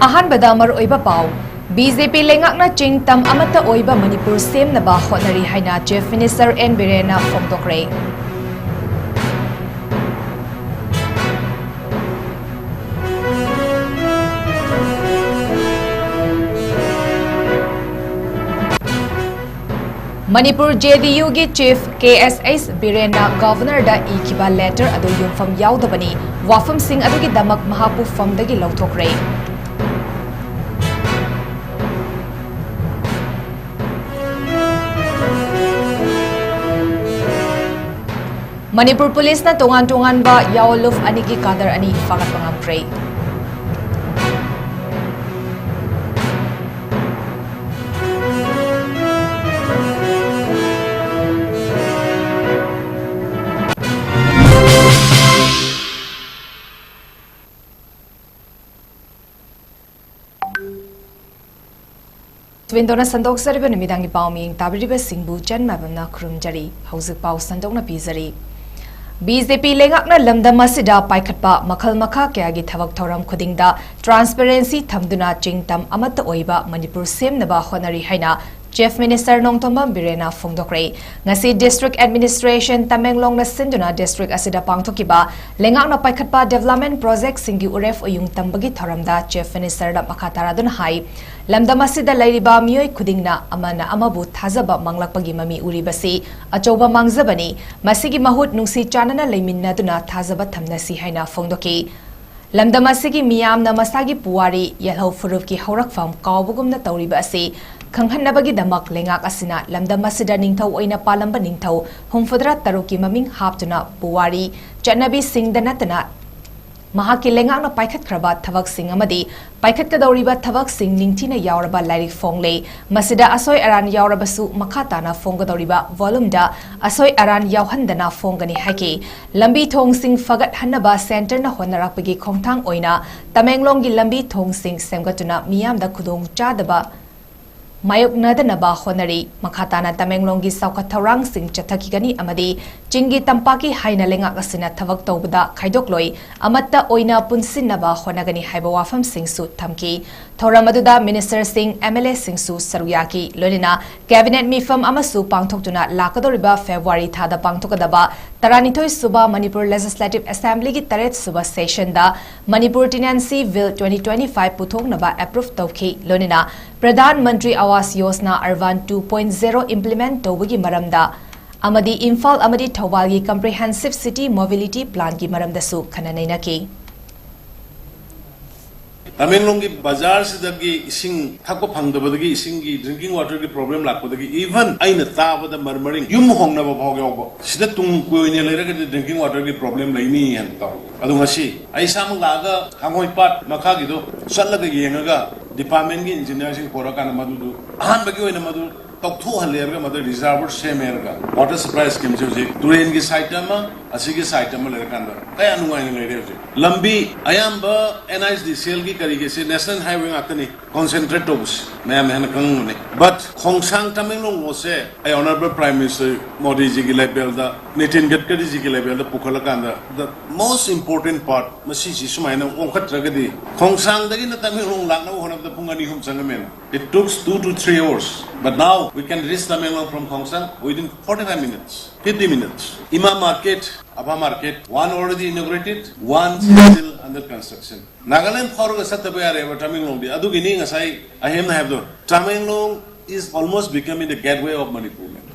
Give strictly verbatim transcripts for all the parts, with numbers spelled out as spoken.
ꯑꯍꯥꯟꯕꯗ ꯃꯔꯨꯑꯣꯏꯕ ꯄꯥꯎ꯫ ꯕꯤ ꯖꯦ ꯄꯤ ꯂꯩꯉꯥꯛꯅ ꯆꯤꯡ ꯇꯝ ꯑꯃꯠꯇ ꯑꯣꯏꯕ ꯃꯅꯤꯄꯨꯔ ꯁꯦꯝꯅꯕ ꯍꯣꯠꯅꯔꯤ ꯍꯥꯏꯅ Chief Minister ꯑꯦꯟ ꯕꯤꯔꯦꯟꯅ ꯐꯣꯡꯗꯣꯛꯈ꯭ꯔꯦ꯫ ꯃꯅꯤꯄꯨꯔ ꯖꯦ ꯗꯤ ꯌꯨꯒꯤ Chief ꯀꯦ ꯑꯦꯁ ꯑꯩꯆ ꯕꯤꯔꯦꯟꯅ Governorꯗ ꯏꯈꯤꯕ letter ꯑꯗꯨ ꯌꯨꯝꯐꯝ ꯌꯥꯎꯗꯕꯅꯤ, ꯋꯥꯐꯝꯁꯤꯡ ꯑꯗꯨꯒꯤꯗꯃꯛ ꯃꯍꯥꯛꯄꯨ firmꯗꯒꯤ ꯂꯧꯊꯣꯛꯈ꯭ꯔꯦ꯫ ꯃꯅꯤꯄꯨꯔ ꯄꯨꯂꯤꯁꯅ ꯇꯣꯉꯥꯟ ꯇꯣꯉꯥꯟꯕ ꯌꯥꯑꯣꯂꯨꯞ ꯑꯅꯤꯒꯤ cadre ꯑꯅꯤ ꯐꯥꯒꯠꯄ ꯉꯝꯈ꯭ꯔꯦ꯫ ꯇ꯭ꯋꯤꯟꯗꯣꯅ ꯁꯟꯗꯣꯛꯆꯔꯤꯕ ꯅꯨꯃꯤꯗꯥꯡꯒꯤ ꯄꯥꯎ ꯃꯤꯌꯦꯡ ꯇꯥꯕꯤꯔꯤꯕꯁꯤꯡꯕꯨ ꯆꯟ ꯃꯥꯏꯕꯝꯅ ꯈꯨꯔꯨꯝꯖꯔꯤ꯫ ꯍꯧꯖꯤꯛ ꯄꯥꯎ ꯁꯟꯗꯣꯛꯅ ꯄꯤꯖꯔꯤ꯫ ꯕꯤ ꯖꯦ ꯄꯤ ꯂꯩꯉꯥꯛꯅ ꯂꯝꯗꯝ ꯑꯁꯤꯗ ꯄꯥꯏꯈꯠꯄ ꯃꯈꯜ ꯃꯈꯥ ꯀꯌꯥꯒꯤ ꯊꯕꯛ ꯊꯧꯔꯝ ꯈꯨꯗꯤꯡꯗ transparency ꯊꯝꯗꯨꯅ ꯆꯤꯡ ꯇꯝ ꯑꯃꯠꯇ ꯑꯣꯏꯕ ꯃꯅꯤꯄꯨꯔ ꯁꯦꯝꯅꯕ ꯍꯣꯠꯅꯔꯤ ꯍꯥꯏꯅ Chief Minister ꯅꯣꯡꯊꯣꯝꯕꯝ ꯕꯤꯔꯦꯟꯅ ꯐꯣꯡꯗꯣꯛꯈ꯭ꯔꯦ꯫ ꯉꯁꯤ District Administration ꯇꯃꯦꯡꯂꯣꯡꯅ ꯁꯤꯟꯗꯨꯅ district ꯑꯁꯤꯗ ꯄꯥꯡꯊꯣꯛꯈꯤꯕ ꯂꯩꯉꯥꯛꯅ ꯄꯥꯏꯈꯠꯄ development projectꯁꯤꯡꯒꯤ ꯎꯔꯦꯞ ꯎꯌꯨꯡ ꯇꯝꯕꯒꯤ ꯊꯧꯔꯝꯗ Chief Ministerꯅ ꯃꯈꯥ ꯇꯥꯔꯗꯨꯅ ꯍꯥꯏ, ꯂꯝꯗꯝ ꯑꯁꯤꯗ ꯂꯩꯔꯤꯕ ꯃꯤꯑꯣꯏ ꯈꯨꯗꯤꯡꯅ ꯑꯃꯅ ꯑꯃꯕꯨ ꯊꯥꯖꯕ ꯃꯥꯡꯂꯛꯄꯒꯤ ꯃꯃꯤ ꯎꯔꯤꯕꯁꯤ ꯑꯆꯧꯕ ꯃꯥꯡꯖꯕꯅꯤ꯫ ꯃꯁꯤꯒꯤ ꯃꯍꯨꯠ ꯅꯨꯡꯁꯤ ꯆꯥꯟꯅꯅ ꯂꯩꯃꯤꯟꯅꯗꯨꯅ ꯊꯥꯖꯕ ꯊꯝꯅꯁꯤ ꯍꯥꯏꯅ ꯐꯣꯡꯗꯣꯛꯈꯤ꯫ ꯂꯝꯗꯝ ꯑꯁꯤꯒꯤ ꯃꯤꯌꯥꯝꯅ ꯃꯁꯥꯒꯤ ꯄꯨꯋꯥꯔꯤ, ꯌꯦꯜꯍꯧ ꯐꯨꯔꯨꯞꯀꯤ ꯍꯧꯔꯛꯐꯝ ꯀꯥꯎꯕꯒꯨꯝꯅ ꯇꯧꯔꯤꯕ ꯑꯁꯤ ꯈꯪꯍꯟꯅꯕꯒꯤꯗꯃꯛ ꯂꯩꯉꯥꯛ ꯑꯁꯤꯅ ꯂꯝꯗꯝ ꯑꯁꯤꯗ ꯅꯤꯡꯊꯧ ꯑꯣꯏꯅ ꯄꯥꯜꯂꯝꯕ ꯅꯤꯡꯊꯧ ꯍꯨꯝꯐꯨꯇꯔꯥ ꯇꯔꯨꯛꯀꯤ ꯃꯃꯤꯡ ꯍꯥꯞꯇꯨꯅ ꯄꯨꯋꯥꯔꯤ, ꯆꯠꯅꯕꯤꯁꯤꯡꯗ ꯅꯠꯇꯅ ꯃꯍꯥꯛꯀꯤ ꯂꯩꯉꯥꯛꯅ ꯄꯥꯏꯈꯠꯈ꯭ꯔꯕ ꯊꯕꯛꯁꯤꯡ ꯑꯃꯗꯤ ꯄꯥꯏꯈꯠꯀꯗꯧꯔꯤꯕ ꯊꯕꯛꯁꯤꯡ ꯅꯤꯡꯊꯤꯅ ꯌꯥꯎꯔꯕ ꯂꯥꯏꯔꯤꯛ ꯐꯣꯡꯂꯦ꯫ ꯃꯁꯤꯗ ꯑꯁꯣꯏ ꯑꯔꯥꯟ ꯌꯥꯎꯔꯕꯁꯨ ꯃꯈꯥ ꯇꯥꯅ ꯐꯣꯡꯒꯗꯧꯔꯤꯕ volumeꯗ ꯑꯁꯣꯏ ꯑꯔꯥꯟ ꯌꯥꯎꯍꯟꯗꯅ ꯐꯣꯡꯒꯅꯤ ꯍꯥꯏꯈꯤ꯫ ꯂꯝꯕꯤ ꯊꯣꯡꯁꯤꯡ ꯐꯒꯠꯍꯟꯅꯕ centreꯅ ꯍꯣꯠꯅꯔꯛꯄꯒꯤ ꯈꯣꯡꯊꯥꯡ ꯑꯣꯏꯅ ꯇꯃꯦꯡꯂꯣꯡꯒꯤ ꯂꯝꯕꯤ ꯊꯣꯡꯁꯤꯡ ꯁꯦꯝꯒꯠꯇꯨꯅ ꯃꯤꯌꯥꯝꯗ ꯈꯨꯗꯣꯡ ꯆꯥꯗꯕ ꯃꯥꯌꯣꯛꯅꯗꯅꯕ ꯍꯣꯠꯅꯔꯤ꯫ ꯃꯈꯥ ꯇꯥꯅ ꯇꯃꯦꯡꯂꯣꯡꯒꯤ ꯆꯥꯎꯈꯠ ꯊꯧꯔꯥꯡꯁꯤꯡ ꯆꯠꯊꯈꯤꯒꯅꯤ ꯑꯃꯗꯤ ꯆꯤꯡꯒꯤ ꯇꯝꯄꯥꯛꯀꯤ ꯍꯥꯏꯅ ꯂꯩꯉꯥꯛ ꯑꯁꯤꯅ ꯊꯕꯛ ꯇꯧꯕꯗ ꯈꯥꯏꯗꯣꯛꯂꯣꯏ, ꯑꯃꯠꯇ ꯑꯣꯏꯅ ꯄꯨꯟꯁꯤꯟꯅꯕ ꯍꯣꯠꯅꯒꯅꯤ ꯍꯥꯏꯕ ꯋꯥꯐꯝꯁꯤꯡꯁꯨ ꯊꯝꯈꯤ꯫ ꯊꯧꯔꯝ ꯑꯗꯨꯗ ꯃꯤꯅꯤꯁꯇꯔꯁꯤꯡ, ꯑꯦꯝ ꯑꯦꯜ ꯑꯦꯁꯤꯡꯁꯨ ꯁꯔꯨꯛ ꯌꯥꯈꯤ꯫ ꯂꯣꯏꯅꯅ ꯀꯦꯕꯤꯅꯦꯠ ꯃꯤꯐꯝ ꯑꯃꯁꯨ ꯄꯥꯡꯊꯣꯛꯇꯨꯅ ꯂꯥꯛꯀꯗꯧꯔꯤꯕ ꯐꯦꯕ꯭ꯔꯨꯋꯥꯔꯤ ꯊꯥꯗ ꯄꯥꯡꯊꯣꯛꯀꯗꯕ ꯇꯔꯥꯅꯤꯊꯣꯏ ꯁꯨꯕ ꯃꯅꯤꯄꯨꯔ ꯂꯦꯖꯤꯁꯂꯦꯇꯤꯚ ꯑꯦꯁꯦꯝꯕ꯭ꯂꯤꯒꯤ ꯇꯔꯦꯠ ꯁꯨꯕ ꯁꯦꯁꯟꯗ Manipur tenancy bill twenty twenty five ꯄꯨꯊꯣꯛꯅꯕ ꯑꯦꯄ꯭ꯔꯨꯚ ꯇꯧꯈꯤ꯫ ꯂꯣꯏꯅꯅ Pradhan Mantri Awas Yojana urban two point zero implement ꯇꯧꯕꯒꯤ ꯃꯔꯝꯗ ꯑꯃꯗꯤ ꯏꯝꯐꯥꯜ ꯑꯃꯗꯤ ꯊꯧꯕꯥꯜꯒꯤ comprehensive city mobility planꯒꯤ ꯃꯔꯝꯗꯁꯨ ꯈꯟꯅ ꯅꯩꯅꯈꯤ꯫ ꯇꯃꯦꯡꯂꯣꯡꯒꯤ ꯕꯖꯥꯔꯁꯤꯗꯒꯤ ꯏꯁꯤꯡ ꯊꯛꯄ ꯐꯪꯗꯕꯗꯒꯤ ꯏꯁꯤꯡꯒꯤ drinking waterꯒꯤ problem ꯂꯥꯛꯄꯗꯒꯤ even ꯑꯩꯅ ꯇꯥꯕꯗ ꯃꯔꯃꯔꯤꯡ ꯌꯨꯝ ꯍꯣꯡꯅꯕ ꯐꯥꯎ ꯌꯥꯎꯕ꯫ ꯁꯤꯗ ꯇꯨꯡ ꯀꯣꯏꯅ ꯂꯩꯔꯒꯗꯤ drinking waterꯒꯤ problem ꯂꯩꯅꯤ ꯍꯥꯏꯅ ꯇꯧ꯫ ꯑꯗꯣ ꯉꯁꯤ ꯑꯩ ꯏꯁꯥꯃꯛ ꯂꯥꯛꯑꯒ ꯈꯥꯡꯉꯣꯏꯄꯥꯠ ꯃꯈꯥꯒꯤꯗꯣ ꯆꯠꯂꯒ ꯌꯦꯡꯉꯒ departmentꯀꯤ engineerꯁꯤꯡ ꯄꯣꯔꯛꯑꯀꯥꯟꯗ ꯃꯗꯨꯗꯨ ꯑꯍꯥꯟꯕꯒꯤ ꯑꯣꯏꯅ ꯃꯗꯨ ꯇꯧꯊꯣꯛꯍꯜꯂꯦ ꯍꯥꯏꯔꯒ ꯃꯗꯨ reservoir ꯁꯦꯝꯃꯦ ꯍꯥꯏꯔꯒ water supply schemeꯁꯦ ꯍꯧꯖꯤꯛ ꯇꯨꯔꯦꯟꯒꯤ side ꯑꯃ ꯑꯁꯤꯒꯤ side ꯑꯃ ꯂꯩꯔꯀꯥꯟꯗ ꯀꯌꯥ ꯅꯨꯡꯉꯥꯏꯅ ꯂꯩꯔꯦ꯫ ꯍꯧꯖꯤꯛ ꯂꯝꯕꯤ ꯑꯌꯥꯝꯕ NHDCLꯒꯤ ꯀꯔꯤꯒꯤꯁꯦ national highway ꯉꯥꯛꯇꯅꯤ concentrate ꯇꯧꯕꯁꯦ ꯃꯌꯥꯝꯅ ꯍꯦꯟꯅ ꯈꯪꯉꯝꯒꯅꯤ꯫ But ꯈꯣꯡꯁꯥꯡ ꯇꯃꯦꯡꯂꯣꯡ roadꯁꯦ ꯑꯩ honourable prime minister ꯃꯣꯗꯤꯖꯤꯒꯤ levelꯗ, Nitin ꯒꯗꯀꯔꯤꯖꯤꯒꯤ levelꯗ ꯄꯨꯈꯠꯂꯀꯥꯟꯗ the most important part ꯃꯁꯤꯁꯤ ꯁꯨꯃꯥꯏꯅ ꯑꯣꯟꯈꯠꯇ꯭ꯔꯒꯗꯤ ꯈꯣꯡꯁꯥꯡꯗꯒꯤꯅ ꯇꯃꯦꯡꯂꯣꯡ ꯂꯥꯛꯅꯕ ꯍꯣꯠꯅꯕꯗ ꯄꯨꯡ ꯑꯅꯤ ꯑꯍꯨꯝ ꯆꯪꯉꯝꯃꯦꯅ꯫ It took two to three hours, but now we can reach Tamenglong from Khongsang within forty-five minutes, fifty minutes. Ima Market, Abha Market, one already inaugurated, one still under construction. Nagaland ꯐꯥꯎꯔꯒ ꯆꯠꯇꯕ ꯌꯥꯔꯦꯕ ꯇꯃꯦꯡꯂꯣꯡꯗꯤ꯫ ꯑꯗꯨꯒꯤꯅꯤ ꯉꯁꯥꯏ ꯑꯍꯦꯝꯅ ꯍꯥꯏꯕꯗꯣ, Tamenglong is almost becoming the gateway of Manipur.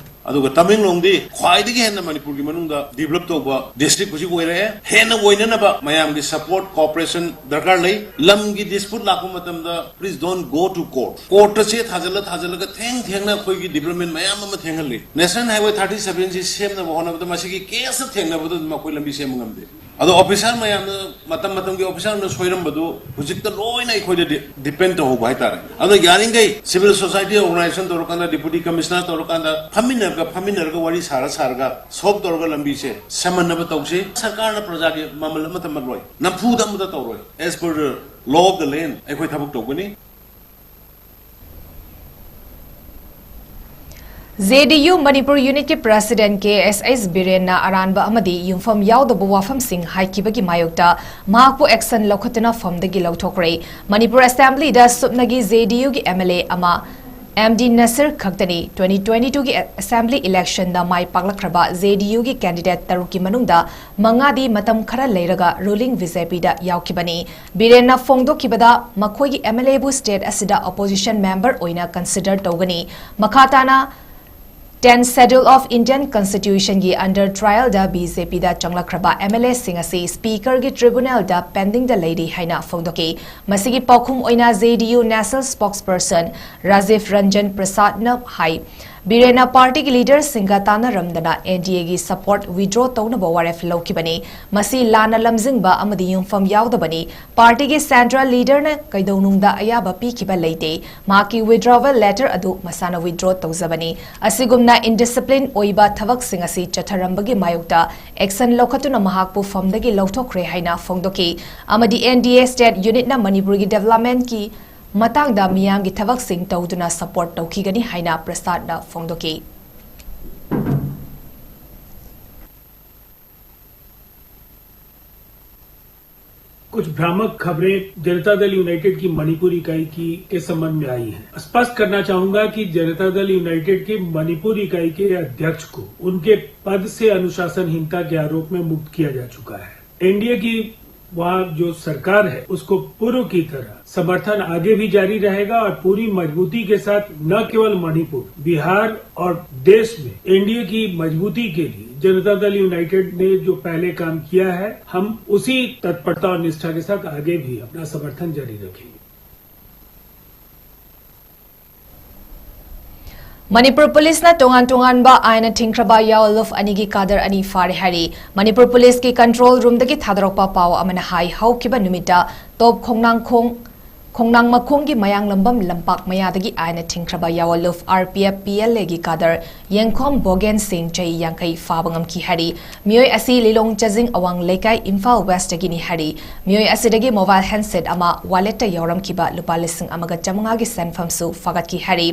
ꯑꯗꯨꯒ ꯇꯃꯦꯡꯂꯣꯡꯗꯤ ꯈ꯭ꯋꯥꯏꯗꯒꯤ ꯍꯦꯟꯅ ꯃꯅꯤꯄꯨꯔꯒꯤ ꯃꯅꯨꯡꯗ develop ꯇꯧꯕ district ꯍꯧꯖꯤꯛ ꯑꯣꯏꯔꯛꯑꯦ꯫ ꯍꯦꯟꯅ ꯑꯣꯏꯅꯅꯕ ꯃꯌꯥꯝꯒꯤ support, cooperation ꯗꯔꯀꯥꯔ ꯂꯩ꯫ ꯂꯝꯒꯤ dispute ꯂꯥꯛꯄ ꯃꯇꯝꯗ please don't go to court. Courtꯇ ꯆꯦ ꯊꯥꯖꯤꯜꯂ ꯊꯥꯖꯤꯜꯂꯒ ꯊꯦꯡ ꯊꯦꯡꯅ ꯑꯩꯈꯣꯏꯒꯤ development ꯃꯌꯥꯝ ꯑꯃ ꯊꯦꯡꯍꯜꯂꯤ꯫ National Highway thirty sevenꯁꯤ ꯁꯦꯝꯅꯕ ꯍꯣꯠꯅꯕꯗ ꯃꯁꯤꯒꯤ caseꯇ ꯊꯦꯡꯅꯕꯗ ꯑꯗꯨꯝ ꯑꯩꯈꯣꯏ ꯂꯝꯕꯤ ꯁꯦꯝꯕ ꯉꯝꯗꯦ꯫ ꯑꯗꯣ officer ꯃꯌꯥꯝꯅ ꯃꯇꯝ ꯃꯇꯝꯒꯤ officerꯅ ꯁꯣꯏꯔꯝꯕꯗꯣ ꯍꯧꯖꯤꯛꯇ ꯂꯣꯏꯅ ꯑꯩꯈꯣꯏꯗ depend ꯇꯧꯍꯧꯕ ꯍꯥꯏꯇꯥꯔꯦ꯫ ꯑꯗꯣ ꯌꯥꯔꯤꯈꯩ civil society organization ꯇꯧꯔꯀꯥꯟꯗ, deputy commissioner ꯇꯧꯔꯀꯥꯟꯗ ꯐꯝꯃꯤꯟꯅꯔꯒ ꯐꯝꯃꯤꯟꯅꯔꯒ ꯋꯥꯔꯤ ꯁꯥꯔ ꯁꯥꯔꯒ solve ꯇꯧꯔꯒ ꯂꯝꯕꯤꯁꯦ ꯁꯦꯝꯍꯟꯅꯕ ꯇꯧꯁꯤ꯫ ꯁꯔꯀꯥꯔꯅ ꯄ꯭ꯔꯖꯥꯒꯤ ꯃꯃꯜ ꯑꯃ ꯊꯝꯃꯔꯣꯏ, ꯅꯝꯐꯨꯗ ꯑꯃꯗ ꯇꯧꯔꯣꯏ꯫ As per the law of the land ꯑꯩꯈꯣꯏ ꯊꯕꯛ ꯇꯧꯒꯅꯤ꯫ ꯖꯦ ꯗꯤ ꯌꯨ ꯃꯅꯤꯄꯨꯔ ꯌꯨꯅꯤꯠꯀꯤ ꯄ꯭ꯔꯦꯁꯤꯗꯦꯟꯠ ꯀꯦ ꯑꯦꯁ ꯑꯩꯆ ꯕꯤꯔꯦꯟꯅ ꯑꯔꯥꯟꯕ ꯑꯃꯗꯤ ꯌꯨꯝꯐꯝ ꯌꯥꯎꯗꯕ ꯋꯥꯐꯝꯁꯤꯡ ꯍꯥꯏꯈꯤꯕꯒꯤ ꯃꯥꯌꯣꯛꯇ ꯃꯍꯥꯛꯄꯨ ꯑꯦꯛꯁꯟ ꯂꯧꯈꯠꯇꯨꯅ ꯐꯝꯗꯒꯤ ꯂꯧꯊꯣꯛꯈ꯭ꯔꯦ꯫ ꯃꯅꯤꯄꯨꯔ ꯑꯦꯁꯦꯝꯕ꯭ꯂꯤꯗ ꯁꯨꯞꯅꯒꯤ ꯖꯦ ꯗꯤ ꯌꯨꯒꯤ ꯑꯦꯝ ꯑꯦꯜ ꯑꯦ ꯑꯃ ꯑꯦꯝ ꯗꯤ ꯅꯁꯤꯔ ꯈꯛꯇꯅꯤ꯫ ꯇ꯭ꯋꯦꯟꯇꯤ ꯇ꯭ꯋꯦꯟꯇꯤ ꯇꯨꯒꯤ ꯑꯦꯁꯦꯝꯕ꯭ꯂꯤ ꯏꯂꯦꯛꯁꯟꯗ ꯃꯥꯏ ꯄꯥꯛꯂꯛꯈ꯭ꯔꯕ ꯖꯦ ꯗꯤ ꯌꯨꯒꯤ ꯀꯦꯟꯗꯤꯗꯦꯠ ꯇꯔꯨꯛꯀꯤ ꯃꯅꯨꯡꯗ ꯃꯉꯥꯗꯤ ꯃꯇꯝ ꯈꯔ ꯂꯩꯔꯒ ꯔꯨꯂꯤꯡ ꯕꯤ ꯖꯦ ꯄꯤꯗ ꯌꯥꯎꯈꯤꯕꯅꯤ꯫ ꯕꯤꯔꯦꯟꯅ ꯐꯣꯡꯗꯣꯛꯈꯤꯕꯗ ꯃꯈꯣꯏꯒꯤ ꯑꯦꯝ ꯑꯦꯜ ꯑꯦꯕꯨ ꯁ꯭ꯇꯦꯠ ꯑꯁꯤꯗ ꯑꯣꯄꯣꯖꯤꯁꯟ ꯃꯦꯝꯕꯔ ꯑꯣꯏꯅ ꯀꯟꯁꯤꯗꯔ ꯇꯧꯒꯅꯤ꯫ ꯃꯈꯥ ꯇꯥꯅ tenth Schedule of Indian Constitutionꯒꯤ under trialꯗ ꯕꯤ ꯖꯦ ꯄꯤꯗ ꯆꯪꯂꯛꯈ꯭ꯔꯕ ꯑꯦꯝ ꯑꯦꯜ ꯑꯦꯁꯤꯡ ꯑꯁꯤ ꯁ꯭ꯄꯤꯀꯔꯒꯤ ꯇ꯭ꯔꯤꯕꯨꯅꯦꯜꯗ ꯄꯦꯟꯗꯤꯡꯗ ꯂꯩꯔꯤ ꯍꯥꯏꯅ ꯐꯣꯡꯗꯣꯛꯈꯤ꯫ ꯃꯁꯤꯒꯤ ꯄꯥꯎꯈꯨꯝ ꯑꯣꯏꯅ ꯖꯦ ꯗꯤ ꯌꯨ ꯅꯦꯁꯅꯦꯜ ꯁ꯭ꯄꯣꯛꯁꯄꯔꯁꯟ ꯔꯥꯖꯤꯚ ꯔꯟꯖꯟ ꯄ꯭ꯔꯁꯥꯗꯅ ꯍꯥꯏ, ꯕꯤꯔꯦꯟꯅ ꯄꯥꯔꯇꯤꯒꯤ ꯂꯤꯗꯔꯁꯤꯡꯒ ꯇꯥꯟꯅꯔꯝꯗꯅ ꯑꯦꯟ ꯗꯤ ꯑꯦꯒꯤ ꯁꯄꯣꯔꯠ ꯋꯤꯗ꯭ꯔꯣ ꯇꯧꯅꯕ ꯋꯥꯔꯦꯞ ꯂꯧꯈꯤꯕꯅꯤ꯫ ꯃꯁꯤ ꯂꯥꯟꯅ ꯂꯝꯖꯤꯡꯕ ꯑꯃꯗꯤ ꯌꯨꯝꯐꯝ ꯌꯥꯎꯗꯕꯅꯤ꯫ ꯄꯥꯔꯇꯤꯒꯤ ꯁꯦꯟꯇ꯭ꯔꯦꯜ ꯂꯤꯗꯔꯅ ꯀꯩꯗꯧꯅꯨꯡꯗ ꯑꯌꯥꯕ ꯄꯤꯈꯤꯕ ꯂꯩꯇꯦ꯫ ꯃꯍꯥꯛꯀꯤ withdrawal letter ꯑꯗꯨ ꯃꯁꯥꯅ withdraw ꯇꯧꯖꯕꯅꯤ꯫ ꯑꯁꯤꯒꯨꯝꯅ indiscipline ꯑꯣꯏꯕ ꯊꯕꯛꯁꯤꯡ ꯑꯁꯤ ꯆꯠꯊꯔꯝꯕꯒꯤ ꯃꯥꯌꯣꯛꯇ action ꯂꯧꯈꯠꯇꯨꯅ ꯃꯍꯥꯛꯄꯨ ꯐꯝꯗꯒꯤ ꯂꯧꯊꯣꯛꯈ꯭ꯔꯦ ꯍꯥꯏꯅ ꯐꯣꯡꯗꯣꯛꯈꯤ꯫ ꯑꯃꯗꯤ ꯑꯦꯟ ꯗꯤ ꯑꯦ state unitꯅ ꯃꯅꯤꯄꯨꯔꯒꯤ developmentꯀꯤ ꯃꯇꯥꯡꯗ ꯃꯤꯌꯥꯝꯒꯤ ꯊꯕꯛꯁꯤꯡ ꯇꯧꯗꯨꯅ support ꯇꯧꯈꯤꯒꯅꯤ ꯍꯥꯏꯅ ꯄ꯭ꯔꯁꯥꯗꯅ ꯐꯣꯡꯗꯣꯛꯈꯤ꯫ कुछ भ्रामक खबरें जनता दल यूनाइटेड की मणिपुर इकाई की के संबंध में आई हैं। स्पष्ट करना चाहूंगा कि जनता दल यूनाइटेड की मणिपुर इकाई के अध्यक्ष को उनके पद से अनुशासनहीनता के आरोप में मुक्त किया जा चुका है। एन डी ए की वहां जो सरकार है, उसको पूर्व की तरह समर्थन आगे भी जारी रहेगा और पूरी मजबूती के साथ न केवल मणिपुर, बिहार और देश में एन डी ए की मजबूती के लिए जनता दल यूनाइटेड ने जो पहले काम किया है, हम उसी तत्परता और निष्ठा के साथ आगे भी अपना समर्थन जारी रखेंगे। ꯃꯅꯤꯄꯨꯔ ꯄꯨꯂꯤꯁꯅ ꯇꯣꯉꯥꯟ ꯇꯣꯉꯥꯟꯕ ꯑꯥꯏꯟꯅ ꯊꯤꯡꯈ꯭ꯔꯕ ꯌꯥꯑꯣꯂꯨꯞ ꯑꯅꯤꯒꯤ ꯀꯥꯗꯔ ꯑꯅꯤ ꯐꯥꯔꯦ ꯍꯥꯏꯔꯤ꯫ ꯃꯅꯤꯄꯨꯔ ꯄꯨꯂꯤꯁꯀꯤ control roomꯗꯒꯤ ꯊꯥꯗꯣꯔꯛꯄ ꯄꯥꯎ ꯑꯃꯅ ꯍꯥꯏ, ꯍꯧꯈꯤꯕ ꯅꯨꯃꯤꯠꯇ ꯇꯣꯞ ꯈꯣꯡꯅꯥꯡꯈꯣꯡ ꯈꯣꯡꯅꯥꯡ ꯃꯈꯣꯡꯒꯤ ꯃꯌꯥꯡꯂꯝꯕꯝ ꯂꯝꯄꯥꯛ ꯃꯌꯥꯗꯒꯤ ꯑꯥꯏꯟꯅ ꯊꯤꯡꯈ꯭ꯔꯕ ꯌꯥꯋꯣ ꯂꯨꯐ R P F P L ꯑꯦꯒꯤ ꯀꯥꯗꯔ ꯌꯦꯡꯈꯣꯝ ꯕꯣꯒꯦꯟ ꯁꯤꯡ ꯆꯍꯤ ꯌꯥꯡꯈꯩ ꯐꯥꯕ ꯉꯝꯈꯤ ꯍꯥꯏꯔꯤ꯫ ꯃꯤꯑꯣꯏ ꯑꯁꯤ ꯂꯤꯂꯣꯡ ꯆꯥꯖꯤꯡ ꯑꯋꯥꯡ ꯂꯩꯀꯥꯏ ꯏꯝꯐꯥꯜ ꯋꯦꯁꯇꯒꯤꯅꯤ ꯍꯥꯏꯔꯤ꯫ ꯃꯤꯑꯣꯏ ꯑꯁꯤꯗꯒꯤ ꯃꯣꯕꯥꯏꯜ ꯍꯦꯟꯁꯦꯠ ꯑꯃ, ꯋꯥꯂꯦꯠꯇ ꯌꯥꯎꯔꯝꯈꯤꯕ ꯂꯨꯄꯥ ꯂꯤꯁꯤꯡ ꯑꯃꯒ ꯆꯥꯃꯉꯥꯒꯤ ꯁꯦꯟꯐꯝꯁꯨ ꯐꯥꯒꯠꯈꯤ ꯍꯥꯏꯔꯤ꯫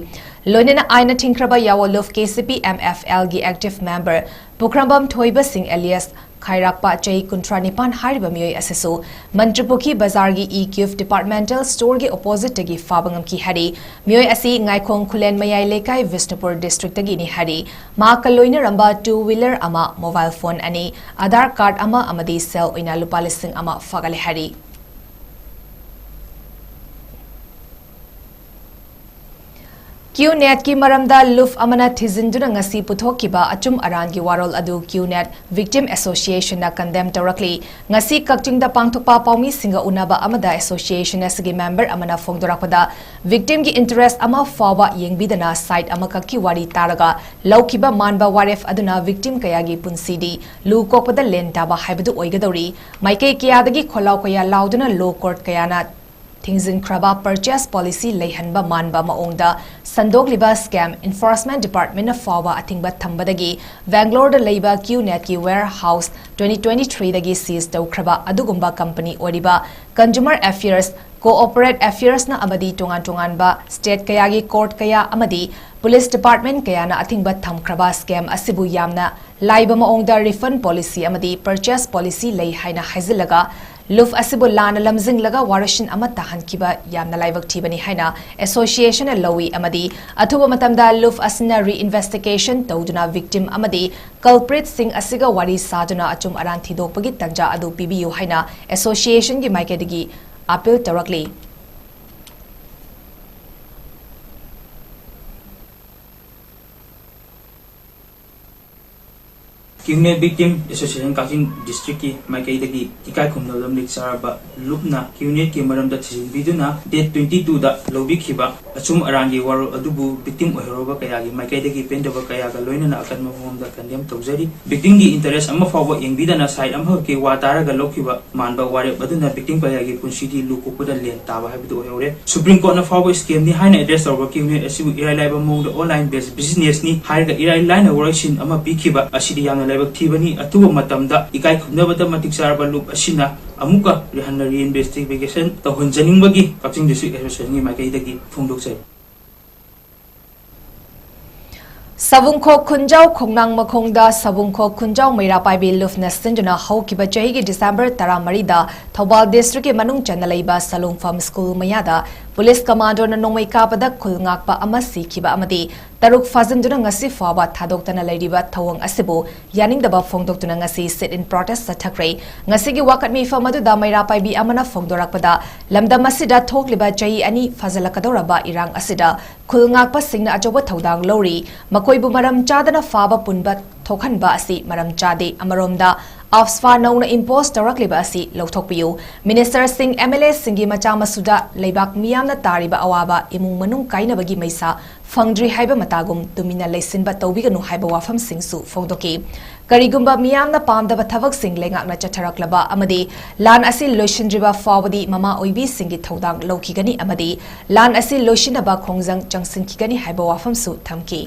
ꯂꯣꯏꯅꯅ ꯑꯥꯏꯟꯅ ꯊꯤꯡꯈ꯭ꯔꯕ ꯌꯥꯋꯣ ꯂꯨꯐ K C P M F ꯑꯦꯜꯒꯤ ꯑꯦꯛꯇꯤꯚ ꯃꯦꯝꯕꯔ ꯄꯨꯈ꯭ꯔꯝꯕꯝ ꯊꯣꯏꯕ ꯁꯤꯡ ꯑꯦꯂꯤꯌꯥꯁ ꯈꯥꯏꯔꯥꯛꯄ ꯆꯍꯤ ꯀꯨꯟꯊ꯭ꯔꯥ ꯅꯤꯄꯥꯟ ꯍꯥꯏꯔꯤꯕ ꯃꯤꯑꯣꯏ ꯑꯁꯤꯁꯨ ꯃꯟꯇ꯭ꯔꯤꯄꯨꯈꯤ ꯕꯖꯥꯔꯒꯤ ꯏ ꯀ꯭ꯌꯨꯐ ꯗꯤꯄꯥꯔꯠꯃꯦꯟꯇꯦꯜ ꯁ꯭ꯇꯣꯔꯒꯤ ꯑꯣꯄꯣꯖꯤꯠꯇꯒꯤ ꯐꯥꯕ ꯉꯝꯈꯤ ꯍꯥꯏꯔꯤ꯫ ꯃꯤꯑꯣꯏ ꯑꯁꯤ ꯉꯥꯏꯈꯣꯡ ꯈꯨꯂꯦꯟ ꯃꯌꯥꯏ ꯂꯩꯀꯥꯏ ꯕꯤꯁꯅꯨꯄꯨꯔ ꯗꯤꯁꯇ꯭ꯔꯤꯛꯇꯒꯤꯅꯤ ꯍꯥꯏꯔꯤ꯫ ꯃꯍꯥꯛꯀ ꯂꯣꯏꯅꯔꯝꯕ ꯇꯨ ꯋꯤꯂꯔ ꯑꯃ, ꯃꯣꯕꯥꯏꯜ ꯐꯣꯟ ꯑꯅꯤ, ꯑꯙꯥꯔ ꯀꯥꯔꯗ ꯑꯃ ꯑꯃꯗꯤ ꯁꯦꯜ ꯑꯣꯏꯅ ꯂꯨꯄꯥ ꯂꯤꯁꯤꯡ ꯑꯃ ꯐꯥꯒꯠꯂꯦ ꯍꯥꯏꯔꯤ꯫ ꯀ꯭ꯌꯨ ꯅꯦꯠꯀꯤ ꯃꯔꯝꯗ ꯂꯨꯐ ꯑꯃꯅ ꯊꯤꯖꯤꯟꯗꯨꯅ ꯉꯁꯤ ꯄꯨꯊꯣꯛꯈꯤꯕ ꯑꯆꯨꯝ ꯑꯔꯥꯟꯒꯤ ꯋꯥꯔꯣꯜ ꯑꯗꯨ ꯀ꯭ꯌꯨ ꯅꯦꯠ ꯚꯤꯛꯇꯤꯝ ꯑꯦꯁꯣꯁꯤꯌꯦꯁꯟꯅ ꯀꯟꯗꯦꯝ ꯇꯧꯔꯛꯂꯤ꯫ ꯉꯁꯤ ꯀꯛꯆꯤꯡꯗ ꯄꯥꯡꯊꯣꯛꯄ ꯄꯥꯎꯃꯤꯁꯤꯡꯒ ꯎꯅꯕ ꯑꯃꯗ ꯑꯦꯁꯣꯁꯤꯌꯦꯁꯟ ꯑꯁꯤꯒꯤ ꯃꯦꯝꯕꯔ ꯑꯃꯅ ꯐꯣꯡꯗꯣꯔꯛꯄꯗ, ꯚꯤꯛꯇꯤꯝꯒꯤ ꯏꯟꯇꯔꯦꯁ ꯑꯃ ꯐꯥꯎꯕ ꯌꯦꯡꯕꯤꯗꯅ ꯁꯥꯏꯠ ꯑꯃꯈꯛꯀꯤ ꯋꯥꯔꯤ ꯇꯥꯔꯒ ꯂꯧꯈꯤꯕ ꯃꯥꯟꯕ ꯋꯥꯔꯦꯞ ꯑꯗꯨꯅ ꯚꯤꯛꯇꯤꯝ ꯀꯌꯥꯒꯤ ꯄꯨꯟꯁꯤꯗꯤ ꯂꯨ ꯀꯣꯛꯄꯗ ꯂꯦꯟ ꯇꯥꯕ ꯍꯥꯏꯕꯗꯨ ꯑꯣꯏꯒꯗꯧꯔꯤ꯫ ꯃꯥꯏꯀꯩ ꯀꯌꯥꯗꯒꯤ ꯈꯣꯜꯂꯥꯎ ꯀꯌꯥ ꯂꯥꯎꯗꯨꯅ ꯂꯣ ꯀꯣꯔꯠ ꯀꯌꯥꯅ ꯊꯤꯡꯖꯤꯟꯈ꯭ꯔꯕ ꯄꯔꯆꯦꯁ ꯄꯣꯂꯤꯁꯤ ꯂꯩꯍꯟꯕ ꯃꯥꯟꯕ ꯃꯑꯣꯡꯗ ꯁꯟꯗꯣꯛꯂꯤꯕ ꯁ꯭ꯀꯦꯝ ꯏꯟꯐꯣꯔꯁꯃꯦꯟ ꯗꯤꯄꯥꯔꯠꯃꯦꯟꯅ ꯐꯥꯎꯕ ꯑꯊꯤꯡꯕ ꯊꯝꯕꯗꯒꯤ ꯕꯦꯡꯒ꯭ꯂꯣꯔꯗ ꯂꯩꯕ ꯀ꯭ꯌꯨ ꯅꯦꯠꯀꯤ ꯋꯦꯌꯔ ꯍꯥꯎꯁ ꯇ꯭ꯋꯦꯟꯇꯤ ꯇ꯭ꯋꯦꯟꯇꯤ ꯊ꯭ꯔꯤꯗꯒꯤ ꯁꯤꯖ ꯇꯧꯈ꯭ꯔꯕ ꯑꯗꯨꯒꯨꯝꯕ ꯀꯝꯄꯅꯤ ꯑꯣꯏꯔꯤꯕ ꯀꯟꯖꯨꯃꯔ ꯑꯦꯐꯤꯌꯔꯁ, ꯀꯣꯑꯣꯄꯔꯦꯠ ꯑꯦꯐꯤꯌꯔꯁꯅ ꯑꯃꯗꯤ ꯇꯣꯉꯥꯟ ꯇꯣꯉꯥꯟꯕ ꯁ꯭ꯇꯦꯠ ꯀꯌꯥꯒꯤ ꯀꯣꯔꯠ ꯀꯌꯥ ꯑꯃꯗꯤ ꯄꯨꯂꯤꯁ ꯗꯤꯄꯥꯔꯠꯃꯦꯟ ꯀꯌꯥꯅ ꯑꯊꯤꯡꯕ ꯊꯝꯈ꯭ꯔꯕ ꯁ꯭ꯀꯦꯝ ꯑꯁꯤꯕꯨ ꯌꯥꯝꯅ ꯂꯥꯏꯕ ꯃꯑꯣꯡꯗ ꯔꯤꯐꯟ ꯄꯣꯂꯤꯁꯤ ꯑꯃꯗꯤ ꯄꯔꯆꯦꯁ ꯄꯣꯂꯤꯁꯤ ꯂꯩ ꯍꯥꯏꯅ ꯍꯥꯏꯖꯤꯜꯂꯒ ꯂꯨꯐ ꯑꯁꯤꯕꯨ ꯂꯥꯟꯅ ꯂꯝꯖꯤꯡꯂꯒ ꯋꯥꯔꯣꯏꯁꯤꯟ ꯑꯃ ꯇꯥꯍꯟꯈꯤꯕ ꯌꯥꯝꯅ ꯂꯥꯏꯕꯛ ꯊꯤꯕꯅꯤ ꯍꯥꯏꯅ ꯑꯦꯁꯣꯁꯤꯌꯦꯁꯟꯅ ꯂꯧꯏ ꯑꯃꯗꯤ ꯑꯊꯨꯕ ꯃꯇꯝꯗ ꯂꯨꯐ ꯑꯁꯤꯅ ꯔꯤꯏꯟꯚꯦꯁꯇꯤꯒꯦꯁꯟ ꯇꯧꯗꯨꯅ ꯚꯤꯛꯇꯤꯝ ꯑꯃꯗꯤ ꯀꯜꯄ꯭ꯔꯤꯠꯁꯤꯡ ꯑꯁꯤꯒ ꯋꯥꯔꯤ ꯁꯥꯗꯨꯅ ꯑꯆꯨꯝ ꯑꯔꯥꯟ ꯊꯤꯗꯣꯛꯄꯒꯤ ꯇꯥꯟꯖꯥ ꯑꯗꯨ ꯄꯤꯕꯤꯌꯨ ꯍꯥꯏꯅ ꯑꯦꯁꯣꯁꯤꯌꯦꯁꯟꯒꯤ ꯃꯥꯏꯀꯩꯗꯒꯤ ꯑꯥꯄꯤꯜ ꯇꯧꯔꯛꯂꯤ꯫ Unit Victim Association ꯀꯛꯆꯤꯡ ꯗꯤꯁꯇ꯭ꯔꯤꯛꯀꯤ ꯃꯥꯏꯀꯩꯗꯒꯤ ꯏꯀꯥꯏ ꯈꯨꯝꯅꯕ ꯂꯝꯂꯤꯛ ꯆꯥꯔꯕ ꯂꯨꯞꯅ ꯀ꯭ꯌꯨꯅꯦꯠꯀꯤ ꯃꯔꯝꯗ ꯊꯤꯖꯤꯟꯕꯤꯗꯨꯅ ꯗꯦꯠ ꯇ꯭ꯋꯦꯟꯇꯤ ꯇꯨꯗ ꯂꯧꯕꯤꯈꯤꯕ ꯑꯆꯨꯝ ꯑꯔꯥꯟꯒꯤ ꯋꯥꯔꯣꯜ ꯑꯗꯨꯕꯨ ꯚꯤꯛꯇꯤꯝ ꯑꯣꯏꯍꯧꯔꯕ ꯀꯌꯥꯒꯤ ꯃꯥꯏꯀꯩꯗꯒꯤ ꯄꯦꯟꯗꯕ ꯀꯌꯥꯒ ꯂꯣꯏꯅꯅ ꯑꯀꯟꯕ ꯃꯑꯣꯡꯗ ꯀꯟꯗꯦꯝ ꯇꯧꯖꯔꯤ꯫ ꯚꯤꯛꯇꯤꯝꯒꯤ ꯏꯟꯇꯔꯦꯁ ꯑꯃ ꯐꯥꯎꯕ ꯌꯦꯡꯕꯤꯗꯅ ꯁꯥꯏꯠ ꯑꯃꯈꯛꯀꯤ ꯋꯥ ꯇꯥꯔꯒ ꯂꯧꯈꯤꯕ ꯃꯥꯟꯕ ꯋꯥꯔꯦꯞ ꯑꯗꯨꯅ ꯚꯤꯛꯇꯤꯝ ꯀꯌꯥꯒꯤ ꯄꯨꯟꯁꯤꯗꯤ ꯂꯨ ꯀꯣꯛꯄꯗ ꯂꯦꯟ ꯇꯥꯕ ꯍꯥꯏꯕꯗꯨ ꯑꯣꯏꯍꯧꯔꯦ꯫ ꯁꯨꯄ꯭ꯔꯤꯝ ꯀꯣꯔꯠꯅ ꯐꯥꯎꯕ ꯁ꯭ꯀꯦꯝꯅꯤ ꯍꯥꯏꯅ ꯑꯦꯗ꯭ꯔꯦꯁ ꯇꯧꯔꯕ ꯀ꯭ꯌꯨꯅꯦꯠ ꯑꯁꯤꯕꯨ ꯏꯔꯥꯏ ꯂꯥꯏꯕ ꯃꯑꯣꯡꯗ ꯑꯣꯟꯂꯥꯏꯟ ꯕꯦꯁ ꯕꯤꯖꯤꯅꯦꯁꯅꯤ ꯍꯥꯏꯔꯒ ꯏꯔꯥꯏ ꯂꯥꯏꯅ ꯋꯥꯔꯣꯏꯁꯤꯟ ꯑꯃ ꯄꯤꯈꯤꯕ ꯑꯁꯤꯗꯤ ꯌꯥꯝꯅ ꯂꯥꯏꯕꯛ ꯊꯤꯕꯅꯤ꯫ ꯑꯊꯨꯕ ꯃꯇꯝꯗ ꯏꯀꯥꯏ ꯈꯨꯝꯅꯕꯗ ꯃꯇꯤꯛ ꯆꯥꯔꯕ ꯂꯨꯞ ꯑꯁꯤꯅ ꯑꯃꯨꯛꯀ ꯍꯟꯅ ꯔꯤꯏꯟꯚꯦꯁꯇꯤꯒꯦꯁꯟ ꯇꯧꯍꯟꯖꯅꯤꯡꯕꯒꯤ ꯀꯛꯆꯤꯡ ꯗꯤꯁꯇ꯭ꯔꯤꯛ ꯑꯦꯁꯣꯁꯤꯌꯦꯁꯟꯒꯤ ꯃꯥꯏꯀꯩꯗꯒꯤ ꯐꯣꯡꯗꯣꯛꯆꯔꯤ꯫ ꯁꯕꯨꯡꯈꯣꯛ ꯈꯨꯟꯖꯥꯎ ꯈꯣꯡꯅꯥꯡ ꯃꯈꯣꯡꯗ ꯁꯕꯨꯡꯈꯣꯛ ꯈꯨꯟꯖꯥꯎ ꯃꯩꯔꯥ ꯄꯥꯏꯕꯤ ꯂꯨꯞꯅ ꯁꯤꯟꯗꯨꯅ ꯍꯧꯈꯤꯕ ꯆꯍꯤꯒꯤ ꯗꯤꯁꯦꯝꯕꯔ ꯇꯔꯥꯃꯔꯤꯗ ꯊꯧꯕꯥꯜ ꯗꯤꯁꯇ꯭ꯔꯤꯛꯀꯤ ꯃꯅꯨꯡ ꯆꯟꯅ ꯂꯩꯕ ꯁꯂꯨꯡꯐꯝ ꯁ꯭ꯀꯨꯜ ꯃꯌꯥꯗ ꯄꯨꯂꯤꯁ ꯀꯃꯥꯟꯗꯣꯅ ꯅꯣꯡꯃꯩ ꯀꯥꯞꯄꯗ ꯈꯨꯜ ꯉꯥꯛꯄ ꯑꯃ ꯁꯤꯈꯤꯕ ꯑꯃꯗꯤ ꯇꯔꯨꯛ ꯐꯥꯖꯤꯟꯗꯨꯅ ꯉꯁꯤ ꯐꯥꯎꯕ ꯊꯥꯗꯣꯛꯇꯅ ꯂꯩꯔꯤꯕ ꯊꯧꯑꯣꯡ ꯑꯁꯤꯕꯨ ꯌꯥꯅꯤꯡꯗꯕ ꯐꯣꯡꯗꯣꯛꯇꯨꯅ ꯉꯁꯤ sit in protest ꯆꯠꯊꯈ꯭ꯔꯦ꯫ ꯉꯁꯤꯒꯤ ꯋꯥꯀꯠ ꯃꯤꯐꯝ ꯑꯗꯨꯗ ꯃꯩꯔꯥ ꯄꯥꯏꯕꯤ ꯑꯃꯅ ꯐꯣꯡꯗꯣꯔꯛꯄꯗ, ꯂꯝꯗꯝ ꯑꯁꯤꯗ ꯊꯣꯛꯂꯤꯕ ꯆꯍꯤ ꯑꯅꯤ ꯐꯥꯖꯤꯜꯂꯛꯀꯗꯧꯔꯕ ꯏꯔꯥꯡ ꯑꯁꯤꯗ ꯈꯨꯜ ꯉꯥꯛꯄꯁꯤꯡꯅ ꯑꯆꯧꯕ ꯊꯧꯗꯥꯡ ꯂꯧꯔꯤ꯫ ꯃꯈꯣꯏꯕꯨ ꯃꯔꯝ ꯆꯥꯗꯅ ꯐꯥꯕ ꯄꯨꯟꯕ ꯊꯣꯛꯍꯟꯕ ꯑꯁꯤ ꯃꯔꯝ ꯆꯥꯗꯦ꯫ ꯑꯃꯔꯣꯝꯗ, ꯑꯐꯁ꯭ꯄꯥ ꯅꯧꯅ impose ꯇꯧꯔꯛꯂꯤꯕ ꯑꯁꯤ ꯂꯧꯊꯣꯛꯄꯤꯌꯨ꯫ ꯃꯤꯅꯤꯁꯇꯔꯁꯤꯡ, ꯑꯦꯝ ꯑꯦꯜ ꯑꯦꯁꯤꯡꯒꯤ ꯃꯆꯥ ꯃꯁꯨꯗ ꯂꯩꯕꯥꯛ ꯃꯤꯌꯥꯝꯅ ꯇꯥꯔꯤꯕ ꯑꯋꯥꯕ, ꯏꯃꯨꯡ ꯃꯅꯨꯡ ꯀꯥꯏꯅꯕꯒꯤ ꯃꯩꯁꯥ ꯐꯪꯗ꯭ꯔꯤ ꯍꯥꯏꯕ ꯃꯇꯥꯒꯨꯝ ꯇꯨꯃꯤꯟꯅ ꯂꯩꯁꯤꯟꯕ ꯇꯧꯕꯤꯒꯅꯨ ꯍꯥꯏꯕ ꯋꯥꯐꯝꯁꯤꯡꯁꯨ ꯐꯣꯡꯗꯣꯛꯈꯤ꯫ ꯀꯔꯤꯒꯨꯝꯕ ꯃꯤꯌꯥꯝꯅ ꯄꯥꯝꯗꯕ ꯊꯕꯛꯁꯤꯡ ꯂꯩꯉꯥꯛꯅ ꯆꯠꯊꯔꯛꯂꯕ ꯑꯃꯗꯤ ꯂꯥꯟ ꯑꯁꯤ ꯂꯣꯏꯁꯤꯟꯗ꯭ꯔꯤꯕ ꯐꯥꯎꯕꯗꯤ ꯃꯃꯥ ꯑꯣꯏꯕꯤꯁꯤꯡꯒꯤ ꯊꯧꯗꯥꯡ ꯂꯧꯈꯤꯒꯅꯤ ꯑꯃꯗꯤ ꯂꯥꯟ ꯑꯁꯤ ꯂꯣꯏꯁꯤꯟꯅꯕ ꯈꯣꯡꯖꯪ ꯆꯪꯁꯤꯟꯈꯤꯒꯅꯤ ꯍꯥꯏꯕ ꯋꯥꯐꯝꯁꯨ ꯊꯝꯈꯤ꯫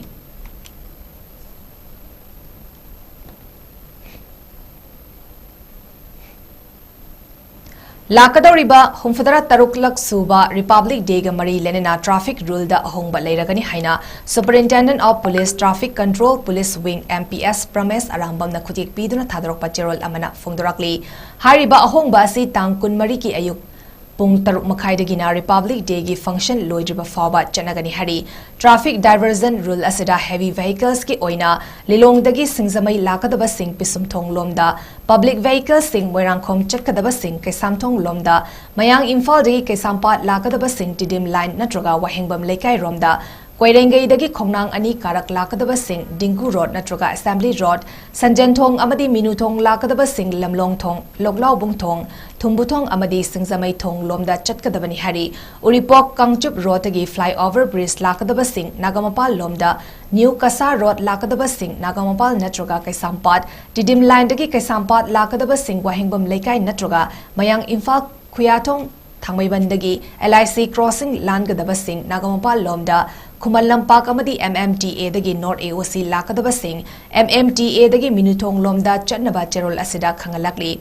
ꯂꯥꯛꯀꯗꯧꯔꯤꯕ ꯍꯨꯝꯐꯨꯇꯔꯥ ꯇꯔꯨꯛꯂꯛ ꯁꯨꯕ Republic Day ꯒ ꯃꯔꯤ ꯂꯩꯅꯅ traffic rule ꯗ ꯑꯍꯣꯡꯕ ꯂꯩꯔꯒꯅꯤ ꯍꯥꯏꯅ Superintendent of Police Traffic Control Police Wing, M P S, ꯄ꯭ꯔꯃꯦꯁ ꯑꯔꯥꯝꯕꯝꯅ ꯈꯨꯠꯌꯦꯛ ꯄꯤꯗꯨꯅ ꯊꯥꯗꯣꯔꯛꯄ ꯆꯦꯔꯣꯜ ꯑꯃꯅ ꯐꯣꯡꯗꯣꯔꯛꯂꯤ꯫ ꯍꯥꯏꯔꯤꯕ ꯑꯍꯣꯡꯕ ꯑꯁꯤ ꯇꯥꯡ ꯀꯨꯟꯃꯔꯤꯒꯤ ꯑꯌꯨꯛ ꯄꯨꯡ ꯇꯔꯨꯛ ꯃꯈꯥꯏꯗꯒꯤꯅ Republic Day ꯒꯤ function ꯂꯣꯏꯗ꯭ꯔꯤꯕ ꯐꯥꯎꯕ ꯆꯠꯅꯒꯅꯤ ꯍꯥꯏꯔꯤ꯫ Traffic diversion rule ꯑꯁꯤꯗ heavy vehicles ꯀꯤ ꯑꯣꯏꯅ ꯂꯤꯂꯣꯡꯗꯒꯤ ꯁꯤꯡꯖꯃꯩ ꯂꯥꯛꯀꯗꯕꯁꯤꯡ ꯄꯤꯁꯨꯝꯊꯣꯡ ꯂꯣꯝꯗ, public vehicle ꯁꯤꯡ ꯃꯣꯏꯔꯥꯡꯈꯣꯝ ꯆꯠꯀꯗꯕꯁꯤꯡ ꯀꯩꯁꯥꯝꯊꯣꯡ ꯂꯣꯝꯗ, ꯃꯌꯥꯡ ꯏꯝꯐꯥꯜꯗꯒꯤ ꯀꯩꯁꯥꯝꯄꯥꯠ ꯂꯥꯛꯀꯗꯕꯁꯤꯡ ꯇꯤꯗꯤꯝ line ꯅꯠꯇ꯭ꯔꯒ ꯋꯥꯍꯦꯡꯕꯝ ꯂꯩꯀꯥꯏꯔꯣꯝꯗ, ꯀꯣꯏꯔꯦꯡꯒꯩꯗꯒꯤ ꯈꯣꯡꯅꯥꯡ ꯑꯅꯤ ꯀꯥꯔꯛ ꯂꯥꯛꯀꯗꯕꯁꯤꯡ ꯗꯤꯡꯀꯨ ꯔꯣꯗ ꯅꯠꯇ꯭ꯔꯒ ꯑꯦꯁꯦꯝꯕ꯭ꯂꯤ ꯔꯣꯗ, ꯁꯟꯖꯦꯟꯊꯣꯡ ꯑꯃꯗꯤ ꯃꯤꯅꯨꯊꯣꯡ ꯂꯥꯛꯀꯗꯕꯁꯤꯡ ꯂꯝꯂꯣꯡꯊꯣꯡ, ꯂꯣꯛꯂꯥꯎꯕꯨꯡꯊꯣꯡ, ꯊꯨꯝꯕꯨꯊꯣꯡ ꯑꯃꯗꯤ ꯁꯤꯡꯖꯃꯩꯊꯣꯡ ꯂꯣꯝꯗ ꯆꯠꯀꯗꯕꯅꯤ ꯍꯥꯏꯔꯤ꯫ ꯎꯔꯤꯄꯣꯛ ꯀꯥꯡꯆꯨꯞ ꯔꯣꯗꯇꯒꯤ flyover bridge ꯂꯥꯛꯀꯗꯕꯁꯤꯡ ꯅꯥꯒꯥꯃꯄꯥꯜ ꯂꯣꯝꯗ, ꯅ꯭ꯌꯨ ꯀꯁꯥ ꯔꯣꯗ ꯂꯥꯛꯀꯗꯕꯁꯤꯡ ꯅꯥꯒꯥꯃꯄꯥꯜ ꯅꯠꯇ꯭ꯔꯒ ꯀꯩꯁꯥꯝꯄꯥꯠ, ꯇꯤꯗꯤꯝ ꯂꯥꯏꯟꯗꯒꯤ ꯀꯩꯁꯥꯝꯄꯥꯠ ꯂꯥꯛꯀꯗꯕꯁꯤꯡ ꯋꯥꯍꯦꯡꯕꯝ ꯂꯩꯀꯥꯏ ꯅꯠꯇ꯭ꯔꯒ ꯃꯌꯥꯡ ꯏꯝꯐꯥꯜ ꯈꯨꯌꯥꯊꯣꯡ ꯊꯥꯡꯃꯩꯕꯟꯗꯒꯤ LIC crossing ꯂꯥꯟꯒꯗꯕꯁꯤꯡ ꯅꯥꯒꯥꯃꯄꯥꯜ ꯂꯣꯝꯗ, ꯈꯨꯃꯟ ꯂꯝꯄꯥꯛ ꯑꯃꯗꯤ MMTAꯗꯒꯤ North AOC ꯂꯥꯛꯀꯗꯕꯁꯤꯡ MMTAꯗꯒꯤ ꯃꯤꯅꯨꯊꯣꯡ ꯂꯣꯝꯗ ꯆꯠꯅꯕ ꯆꯦꯔꯣꯜ ꯑꯁꯤꯗ ꯈꯪꯍꯜꯂꯛꯂꯤ꯫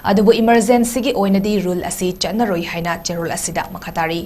ꯑꯗꯨꯕꯨ emergencyꯒꯤ ꯑꯣꯏꯅꯗꯤ rule ꯑꯁꯤ ꯆꯠꯅꯔꯣꯏ ꯍꯥꯏꯅ ꯆꯦꯔꯣꯜ ꯑꯁꯤꯗ ꯃꯈꯥ ꯇꯥꯔꯤ꯫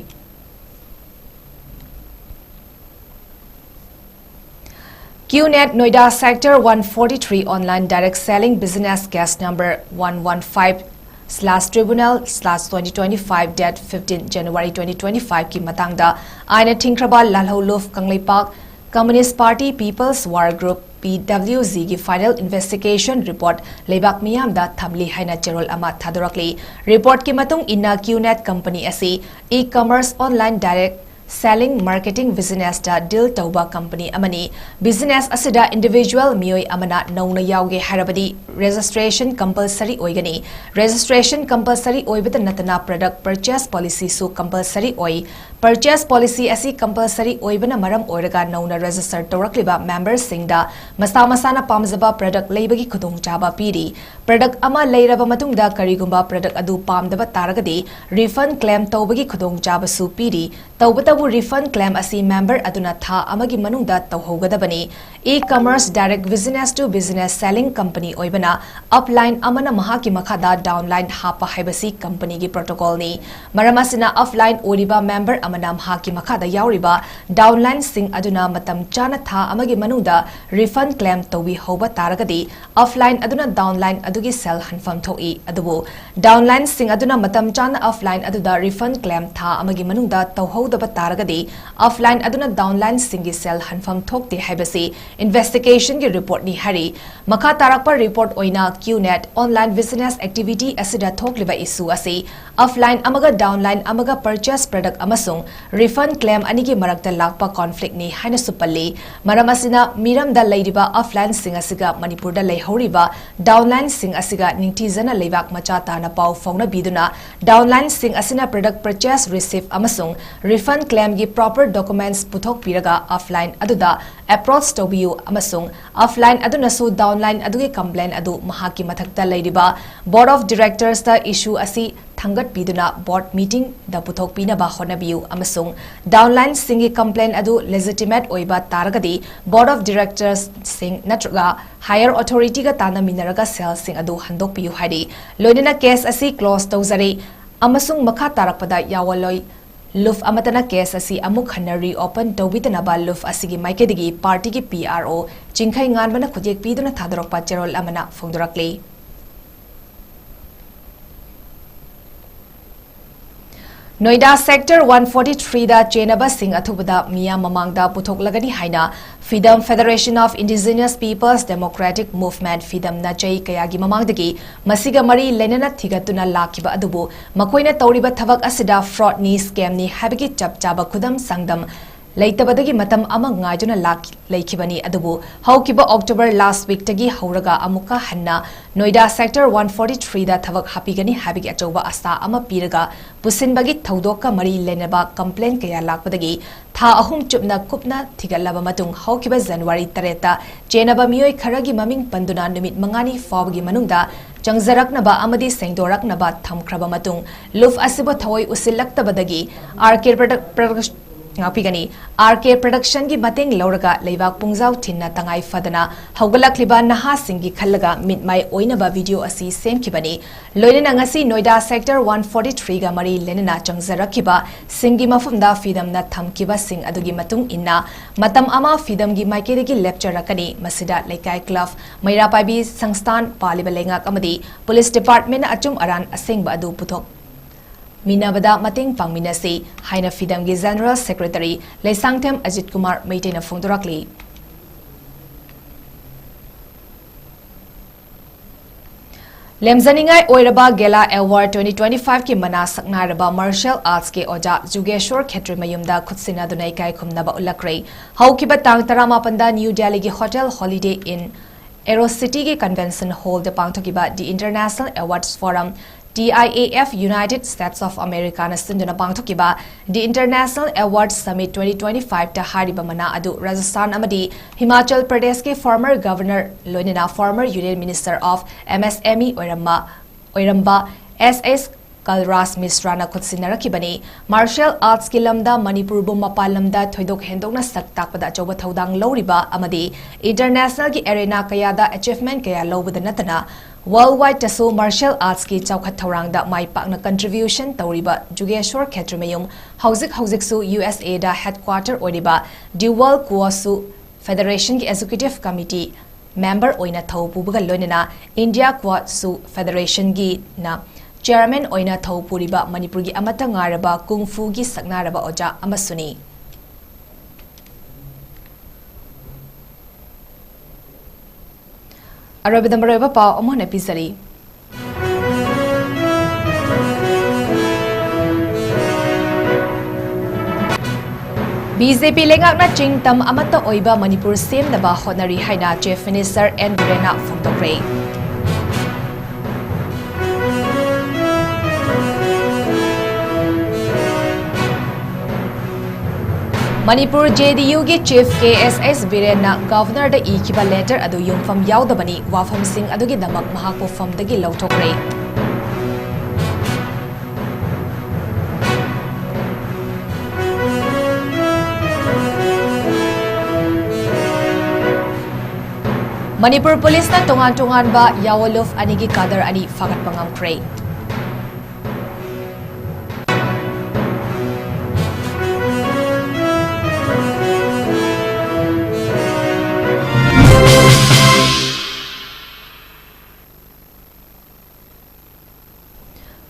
QNet Noida Sector one forty-three online direct selling business case number one one five slash tribunal slash twenty twenty-five date fifteen January twenty twenty-five ꯀꯤ ꯃꯇꯥꯡꯗ ꯑꯥꯏꯟꯅ ꯊꯤꯡꯈ꯭ꯔꯕ ꯂꯥꯜꯍꯧ ꯂꯨꯞ Kangleipak Communist Party People's War Group, PWGꯒꯤ final investigation report ꯂꯩꯕꯥꯛ ꯃꯤꯌꯥꯝꯗ ꯊꯝꯂꯤ ꯍꯥꯏꯅ ꯆꯦꯔꯣꯜ ꯑꯃ ꯊꯥꯗꯣꯔꯛꯂꯤ꯫ Reportꯀꯤ ꯃꯇꯨꯡ ꯏꯟꯅ QNet company ꯑꯁꯤ e-commerce online direct selling marketing businessꯇ deal ꯇꯧꯕ company ꯑꯃꯅꯤ꯫ Business ꯑꯁꯤꯗ individual ꯃꯤꯑꯣꯏ ꯑꯃꯅ ꯅꯧꯅ ꯌꯥꯎꯒꯦ ꯍꯥꯏꯔꯕꯗꯤ registration compulsory ꯑꯣꯏꯒꯅꯤ꯫ Registration compulsory ꯑꯣꯏꯕꯇ ꯅꯠꯇꯅ product purchase policyꯁꯨ compulsory ꯑꯣꯏ꯫ Purchase policy ꯑꯁꯤ compulsory ꯑꯣꯏꯕꯅ ꯃꯔꯝ ꯑꯣꯏꯔꯒ ꯅꯧꯅ register ꯇꯧꯔꯛꯂꯤꯕ memberꯁꯤꯡꯗ ꯃꯁꯥ ꯃꯁꯥꯅ ꯄꯥꯝꯖꯕ product ꯂꯩꯕꯒꯤ ꯈꯨꯗꯣꯡꯆꯥꯕ ꯄꯤꯔꯤ꯫ Product ꯑꯃ ꯂꯩꯔꯕ ꯃꯇꯨꯡꯗ ꯀꯔꯤꯒꯨꯝꯕ product ꯑꯗꯨ ꯄꯥꯝꯗꯕ ꯇꯥꯔꯒꯗꯤ refund claim ꯇꯧꯕꯒꯤ ꯈꯨꯗꯣꯡꯆꯥꯕꯁꯨ ꯄꯤꯔꯤ꯫ ꯇꯧꯕꯇꯕꯨ refund claim ꯑꯁꯤ member ꯑꯗꯨꯅ ꯊꯥ ꯑꯃꯒꯤ ꯃꯅꯨꯡꯗ ꯇꯧꯍꯧꯒꯗꯕꯅꯤ꯫ E-commerce direct business to business selling company ꯑꯣꯏꯕꯅ upline ꯑꯃꯅ ꯃꯍꯥꯛꯀꯤ ꯃꯈꯥꯗ downline ꯍꯥꯞꯄ ꯍꯥꯏꯕꯁꯤ companyꯒꯤ protocolꯅꯤ꯫ ꯃꯔꯝ ꯑꯁꯤꯅ upline ꯑꯣꯏꯔꯤꯕ member ꯑꯃꯅ ꯃꯍꯥꯛꯀꯤ ꯃꯈꯥꯗ ꯌꯥꯎꯔꯤꯕ downlineꯁꯤꯡ ꯑꯗꯨꯅ ꯃꯇꯝ ꯆꯥꯅ ꯊꯥ ꯑꯃꯒꯤ ꯃꯅꯨꯡꯗ refund claim ꯇꯧꯕꯤꯍꯧꯕ ꯇꯥꯔꯒꯗꯤ upline ꯑꯗꯨꯅ downline ꯑꯗꯨꯒꯤ ꯁꯦꯜ ꯍꯟꯐꯝ ꯊꯣꯛꯏ꯫ ꯑꯗꯨꯕꯨ downlineꯁꯤꯡ ꯑꯗꯨꯅ ꯃꯇꯝ ꯆꯥꯅ upline ꯑꯗꯨꯗ refund claim ꯊꯥ ꯑꯃꯒꯤ ꯃꯅꯨꯡꯗ ꯇꯧꯍꯧ ꯇꯧꯗꯕ ꯇꯥꯔꯒꯗꯤ offline ꯑꯗꯨꯅ downlineꯁꯤꯡꯒꯤ ꯁꯦꯜ ꯍꯟꯐꯝ ꯊꯣꯛꯇꯦ ꯍꯥꯏꯕꯁꯤ investigationꯒꯤ reportꯅꯤ ꯍꯥꯏꯔꯤ꯫ ꯃꯈꯥ ꯇꯥꯔꯛꯄ report ꯑꯣꯏꯅ QNet online business activity ꯑꯁꯤꯗ ꯊꯣꯛꯂꯤꯕ issue ꯑꯁꯤ offline ꯑꯃꯒ downline ꯑꯃꯒ purchase product ꯑꯃꯁꯨꯡ refund claim ꯑꯅꯤꯒꯤ ꯃꯔꯛꯇ ꯂꯥꯛꯄ conflictꯅꯤ ꯍꯥꯏꯅꯁꯨ ꯄꯜꯂꯤ꯫ ꯃꯔꯝ ꯑꯁꯤꯅ ꯃꯤꯔꯝꯗ ꯂꯩꯔꯤꯕ offlineꯁꯤꯡ ꯑꯁꯤꯒ ꯃꯅꯤꯄꯨꯔꯗ ꯂꯩꯍꯧꯔꯤꯕ downlineꯁꯤꯡ ꯑꯁꯤꯒ ꯅꯤꯡꯊꯤꯖꯅ ꯂꯩꯕꯥꯛ ꯃꯆꯥ ꯇꯥꯅ ꯄꯥꯎ ꯐꯥꯎꯅꯕꯤꯗꯨꯅ downlineꯁꯤꯡ ꯑꯁꯤꯅ product purchase receipt ꯑꯃꯁꯨꯡ refund claimꯒꯤ proper documents ꯄꯨꯊꯣꯛꯄꯤꯔꯒ offline ꯑꯗꯨꯗ approach ꯇꯧꯕꯤꯌꯨ ꯑꯃꯁꯨꯡ offline ꯑꯗꯨꯅꯁꯨ downline ꯑꯗꯨꯒꯤ complaint ꯑꯗꯨ ꯃꯍꯥꯛꯀꯤ ꯃꯊꯛꯇ ꯂꯩꯔꯤꯕ Board of Directorsꯇ issue ꯑꯁꯤ ꯊꯥꯡꯒꯠꯄꯤꯗꯨꯅ board meetingꯗ ꯄꯨꯊꯣꯛꯄꯤꯅꯕ ꯍꯣꯠꯅꯕꯤꯌꯨ ꯑꯃꯁꯨꯡ downlineꯁꯤꯡꯒꯤ complaint ꯑꯗꯨ legitimate ꯑꯣꯏꯕ ꯇꯥꯔꯒꯗꯤ Board of Directorsꯁꯤꯡ ꯅꯠꯇ꯭ꯔꯒ higher authorityꯒ ꯇꯥꯟꯅꯃꯤꯟꯅꯔꯒ ꯁꯦꯜꯁꯤꯡ ꯑꯗꯨ ꯍꯟꯗꯣꯛꯄꯤꯌꯨ ꯍꯥꯏꯔꯤ꯫ ꯂꯣꯏꯅꯅ case ꯑꯁꯤ close ꯇꯧꯖꯔꯦ ꯑꯃꯁꯨꯡ ꯃꯈꯥ ꯇꯥꯔꯛꯄꯗ ꯌꯥꯑꯣꯟꯂꯣꯏ ꯂꯨꯞ ꯑꯃꯠꯇꯅ case ꯑꯁꯤ ꯑꯃꯨꯛ ꯍꯟꯅ reopen ꯇꯧꯕꯤꯗꯅꯕ ꯂꯨꯞ ꯑꯁꯤꯒꯤ ꯃꯥꯏꯀꯩꯗꯒꯤ partyꯒꯤ PRO ꯆꯤꯡꯈꯩ ꯉꯥꯟꯕꯅ ꯈꯨꯠꯌꯦꯛ ꯄꯤꯗꯨꯅ ꯊꯥꯗꯣꯔꯛꯄ ꯆꯦꯔꯣꯜ ꯑꯃꯅ ꯐꯣꯡꯗꯣꯔꯛꯂꯤ꯫ ꯅꯣꯏꯗꯥ sector one forty threeꯗ ꯆꯦꯟꯅꯕꯁꯤꯡ ꯑꯊꯨꯕꯗ ꯃꯤꯌꯥꯝ ꯃꯃꯥꯡꯗ ꯄꯨꯊꯣꯛꯂꯒꯅꯤ ꯍꯥꯏꯅ FIDM, Federation of Indigenous Peoples Democratic Movement, FIDMꯅ ꯆꯍꯤ ꯀꯌꯥꯒꯤ ꯃꯃꯥꯡꯗꯒꯤ ꯃꯁꯤꯒ ꯃꯔꯤ ꯂꯩꯅꯅ ꯊꯤꯒꯠꯇꯨꯅ ꯂꯥꯛꯈꯤꯕ ꯑꯗꯨꯕꯨ ꯃꯈꯣꯏꯅ ꯇꯧꯔꯤꯕ ꯊꯕꯛ ꯑꯁꯤꯗ fraudꯅꯤ, scamꯅꯤ ꯍꯥꯏꯕꯒꯤ ꯆꯞ ꯆꯥꯕ ꯈꯨꯗꯝ ꯆꯥꯡꯗꯝ ꯂꯩꯇꯕꯗꯒꯤ ꯃꯇꯝ ꯑꯃ ꯉꯥꯏꯗꯨꯅ ꯂꯥꯛ-, ꯂꯩꯈꯤꯕꯅꯤ꯫ ꯑꯗꯨꯕꯨ ꯍꯧꯈꯤꯕ October last weekꯇꯒꯤ ꯍꯧꯔꯒ ꯑꯃꯨꯛꯀ ꯍꯟꯅ ꯅꯣꯏꯗꯥ sector one forty threeꯗ ꯊꯕꯛ ꯍꯥꯞꯄꯤꯒꯅꯤ ꯍꯥꯏꯕꯒꯤ ꯑꯆꯧꯕ ꯑꯁꯥ ꯑꯃ ꯄꯤꯔꯒ ꯄꯨꯁꯤꯟꯕꯒꯤ ꯊꯧꯗꯣꯛꯀ ꯃꯔꯤ ꯂꯩꯅꯕ complaint ꯀꯌꯥ ꯂꯥꯛꯄꯗꯒꯤ ꯊꯥ ꯑꯍꯨꯝ ꯆꯨꯞꯅ ꯀꯨꯞꯅ ꯊꯤꯒꯠꯂꯕ ꯃꯇꯨꯡ ꯍꯧꯈꯤꯕ January ꯇꯔꯦꯠꯇ ꯆꯦꯟꯅꯕ ꯃꯤꯑꯣꯏ ꯈꯔꯒꯤ ꯃꯃꯤꯡ ꯄꯟꯗꯨꯅ ꯅꯨꯃꯤꯠ ꯃꯉꯥꯅꯤ ꯐꯥꯎꯕꯒꯤ ꯃꯅꯨꯡꯗ ꯆꯪꯖꯔꯛꯅꯕ ꯑꯃꯗꯤ ꯁꯦꯡꯗꯣꯔꯛꯅꯕ ꯊꯝꯈ꯭ꯔꯕ ꯃꯇꯨꯡ ꯂꯨꯞ ꯑꯁꯤꯕꯨ ꯊꯑꯣꯏ ꯎꯁꯤꯜꯂꯛꯇꯕꯗꯒꯤ RK Product-, Product-, ꯉꯥꯛꯄꯤꯒꯅꯤ꯫ RK Productionꯒꯤ ꯃꯇꯦꯡ ꯂꯧꯔꯒ ꯂꯩꯕꯥꯛ ꯄꯨꯡꯖꯥꯎ ꯊꯤꯟꯅ ꯇꯉꯥꯏ ꯐꯗꯅ ꯍꯧꯒꯠꯂꯛꯂꯤꯕ ꯅꯍꯥꯁꯤꯡꯒꯤ ꯈꯜꯂꯒ ꯃꯤꯠꯃꯥꯏ ꯑꯣꯏꯅꯕ video ꯑꯁꯤ ꯁꯦꯝꯈꯤꯕꯅꯤ꯫ ꯂꯣꯏꯅꯅ ꯉꯁꯤ ꯅꯣꯏꯗꯥ sector one forty threeꯒ ꯃꯔꯤ ꯂꯩꯅꯅ ꯆꯪꯖꯔꯛꯈꯤꯕ ꯁꯤꯡꯒꯤ ꯃꯐꯝꯗ FIDMꯅ ꯊꯝꯈꯤꯕꯁꯤꯡ ꯑꯗꯨꯒꯤ ꯃꯇꯨꯡ ꯏꯟꯅ ꯃꯇꯝ ꯑꯃ FIDMꯒꯤ ꯃꯥꯏꯀꯩꯗꯒꯤ ꯂꯦꯞꯆꯔꯛꯀꯅꯤ꯫ ꯃꯁꯤꯗ ꯂꯩꯀꯥꯏ club, ꯃꯩꯔꯥ ꯄꯥꯏꯕꯤ ꯁꯪꯁꯊꯥꯟ, ꯄꯥꯜꯂꯤꯕ ꯂꯩꯉꯥꯛ ꯑꯃꯗꯤ police departmentꯅ ꯑꯆꯨꯝ ꯑꯔꯥꯟ ꯑꯁꯦꯡꯕ ꯑꯗꯨ ꯄꯨꯊꯣꯛ ꯃꯤꯟꯅꯕꯗ ꯃꯇꯦꯡ ꯄꯥꯡꯃꯤꯟꯅꯁꯤ ꯍꯥꯏꯅ ꯐꯤꯗꯝꯒꯤ General Secretary ꯂꯩꯁꯥꯡꯊꯦꯝ ꯑꯖꯤꯠ ꯀꯨꯃꯥꯔ ꯃꯩꯇꯩꯅ ꯐꯣꯡꯗꯣꯔꯛꯂꯤ꯫ ꯂꯦꯝꯖꯅꯤꯡꯉꯥꯏ ꯑꯣꯏꯔꯕ ꯒꯦꯂꯥ ꯑꯦꯋꯥꯔꯗ twenty twenty five ꯀꯤ ꯃꯅꯥ ꯁꯛꯅꯥꯏꯔꯕ martial arts ꯀꯤ ꯑꯣꯖꯥ ꯖꯨꯒꯦꯁ꯭ꯋꯔ ꯈꯦꯇ꯭ꯔꯤꯃꯌꯨꯝꯗ ꯈꯨꯠꯁꯤꯟꯅꯗꯨꯅ ꯏꯀꯥꯏ ꯈꯨꯝꯅꯕ ꯎꯠꯂꯛꯈ꯭ꯔꯦ꯫ ꯍꯧꯈꯤꯕ ꯇꯥꯡ ꯇꯔꯥꯃꯥꯄꯟꯗ ꯅ꯭ꯌꯨ ꯗꯦꯜꯂꯤꯒꯤ Hotel Holiday Inn Aero City ꯒꯤ Convention Hall ꯗ ꯄꯥꯡꯊꯣꯛꯈꯤꯕ The International Awards Forum, T I A F, United States of America ꯅ ꯁꯤꯟꯗꯨꯅ ꯄꯥꯡꯊꯣꯛꯈꯤꯕ The International Awards Summit twenty twenty five ꯇ ꯍꯥꯏꯔꯤꯕ ꯃꯅꯥ ꯑꯗꯨ ꯔꯥꯖꯁꯊꯥꯟ ꯑꯃꯗꯤ ꯍꯤꯃꯥꯆꯜ ꯄ꯭ꯔꯗꯦꯁꯀꯤ former governor ꯂꯣꯏꯅꯅ former Union Minister of M S M E ꯑꯣꯏꯔꯝꯕ, ꯑꯣꯏꯔꯝꯕ S S ꯀꯜꯔꯥꯖ ꯃꯤꯁ꯭ꯔꯥꯅ ꯈꯨꯠꯁꯤꯟꯅꯔꯛꯈꯤꯕꯅꯤ꯫ Martial arts ꯀꯤ ꯂꯝꯗ ꯃꯅꯤꯄꯨꯔꯕꯨ ꯃꯄꯥꯟ ꯂꯝꯗ ꯊꯣꯏꯗꯣꯛ ꯍꯦꯟꯗꯣꯛꯅ ꯁꯛ ꯇꯥꯛꯄꯗ ꯑꯆꯧꯕ ꯊꯧꯗꯥꯡ ꯂꯧꯔꯤꯕ ꯑꯃꯗꯤ international ꯒꯤ arena ꯀꯌꯥꯗ achievement ꯀꯌꯥ ꯂꯧꯕꯗ ꯅꯠꯇꯅ worldwide ꯇꯁꯨ martial arts ꯀꯤ ꯆꯥꯎꯈꯠ ꯊꯧꯔꯥꯡꯗ ꯃꯥꯏ ꯄꯥꯛꯅ contribution ꯇꯧꯔꯤꯕ ꯖꯨꯒꯦꯁ꯭ꯋꯔ ꯈꯦꯇ꯭ꯔꯤꯃꯌꯨꯝ ꯍꯧꯖꯤꯛ ꯍꯧꯖꯤꯛꯁꯨ U S A the headquarter ꯑꯣꯏꯔꯤꯕ Dual Kuo Wushu Federation ꯒꯤ Executive Committee member ꯑꯣꯏꯅ ꯊꯧ ꯄꯨꯕꯒ ꯂꯣꯏꯅꯅ India Kuo Wushu Federation ꯒꯤꯅ chairman ꯑꯣꯏꯅ ꯊꯧ ꯄꯨꯔꯤꯕ ꯃꯅꯤꯄꯨꯔꯒꯤ ꯑꯃꯠꯇ ꯉꯥꯏꯔꯕ ꯀꯨꯡ ꯐꯨꯒꯤ ꯁꯛꯅꯥꯏꯔꯕ ꯑꯣꯖꯥ ꯑꯃꯁꯨꯅꯤ꯫ ꯑꯔꯣꯏꯕꯗ ꯃꯔꯨꯑꯣꯏꯕ ꯄꯥꯎ ꯑꯃꯨꯛ ꯍꯟꯅ ꯄꯤꯖꯔꯤ꯫ B J P ꯂꯩꯉꯥꯛꯅ ꯆꯤꯡ ꯇꯝ ꯑꯃꯠꯇ ꯑꯣꯏꯕ ꯃꯅꯤꯄꯨꯔ ꯁꯦꯝꯅꯕ ꯍꯣꯠꯅꯔꯤ ꯍꯥꯏꯅ Chief Minister N ꯕꯤꯔꯦꯟꯅ ꯐꯣꯡꯗꯣꯛꯈ꯭ꯔꯦ꯫ ꯃꯅꯤꯄꯨꯔ J D U ꯒꯤ Chief K S S ꯕꯤꯔꯦꯟꯅ Governor ꯗ ꯏꯈꯤꯕ letter ꯑꯗꯨ ꯌꯨꯝꯐꯝ ꯌꯥꯎꯗꯕꯅꯤ, ꯋꯥꯐꯝꯁꯤꯡ ꯑꯗꯨꯒꯤꯗꯃꯛ ꯃꯍꯥꯛꯄꯨ ꯐꯝꯗꯒꯤ ꯂꯧꯊꯣꯛꯈ꯭ꯔꯦ꯫ ꯃꯅꯤꯄꯨꯔ ꯄꯨꯂꯤꯁꯅ ꯇꯣꯉꯥꯟ ꯇꯣꯉꯥꯟꯕ ꯌꯥꯑꯣꯂꯨꯞ ꯑꯅꯤꯒꯤ cadre ꯑꯅꯤ ꯐꯥꯒꯠꯄ ꯉꯝꯈ꯭ꯔꯦ꯫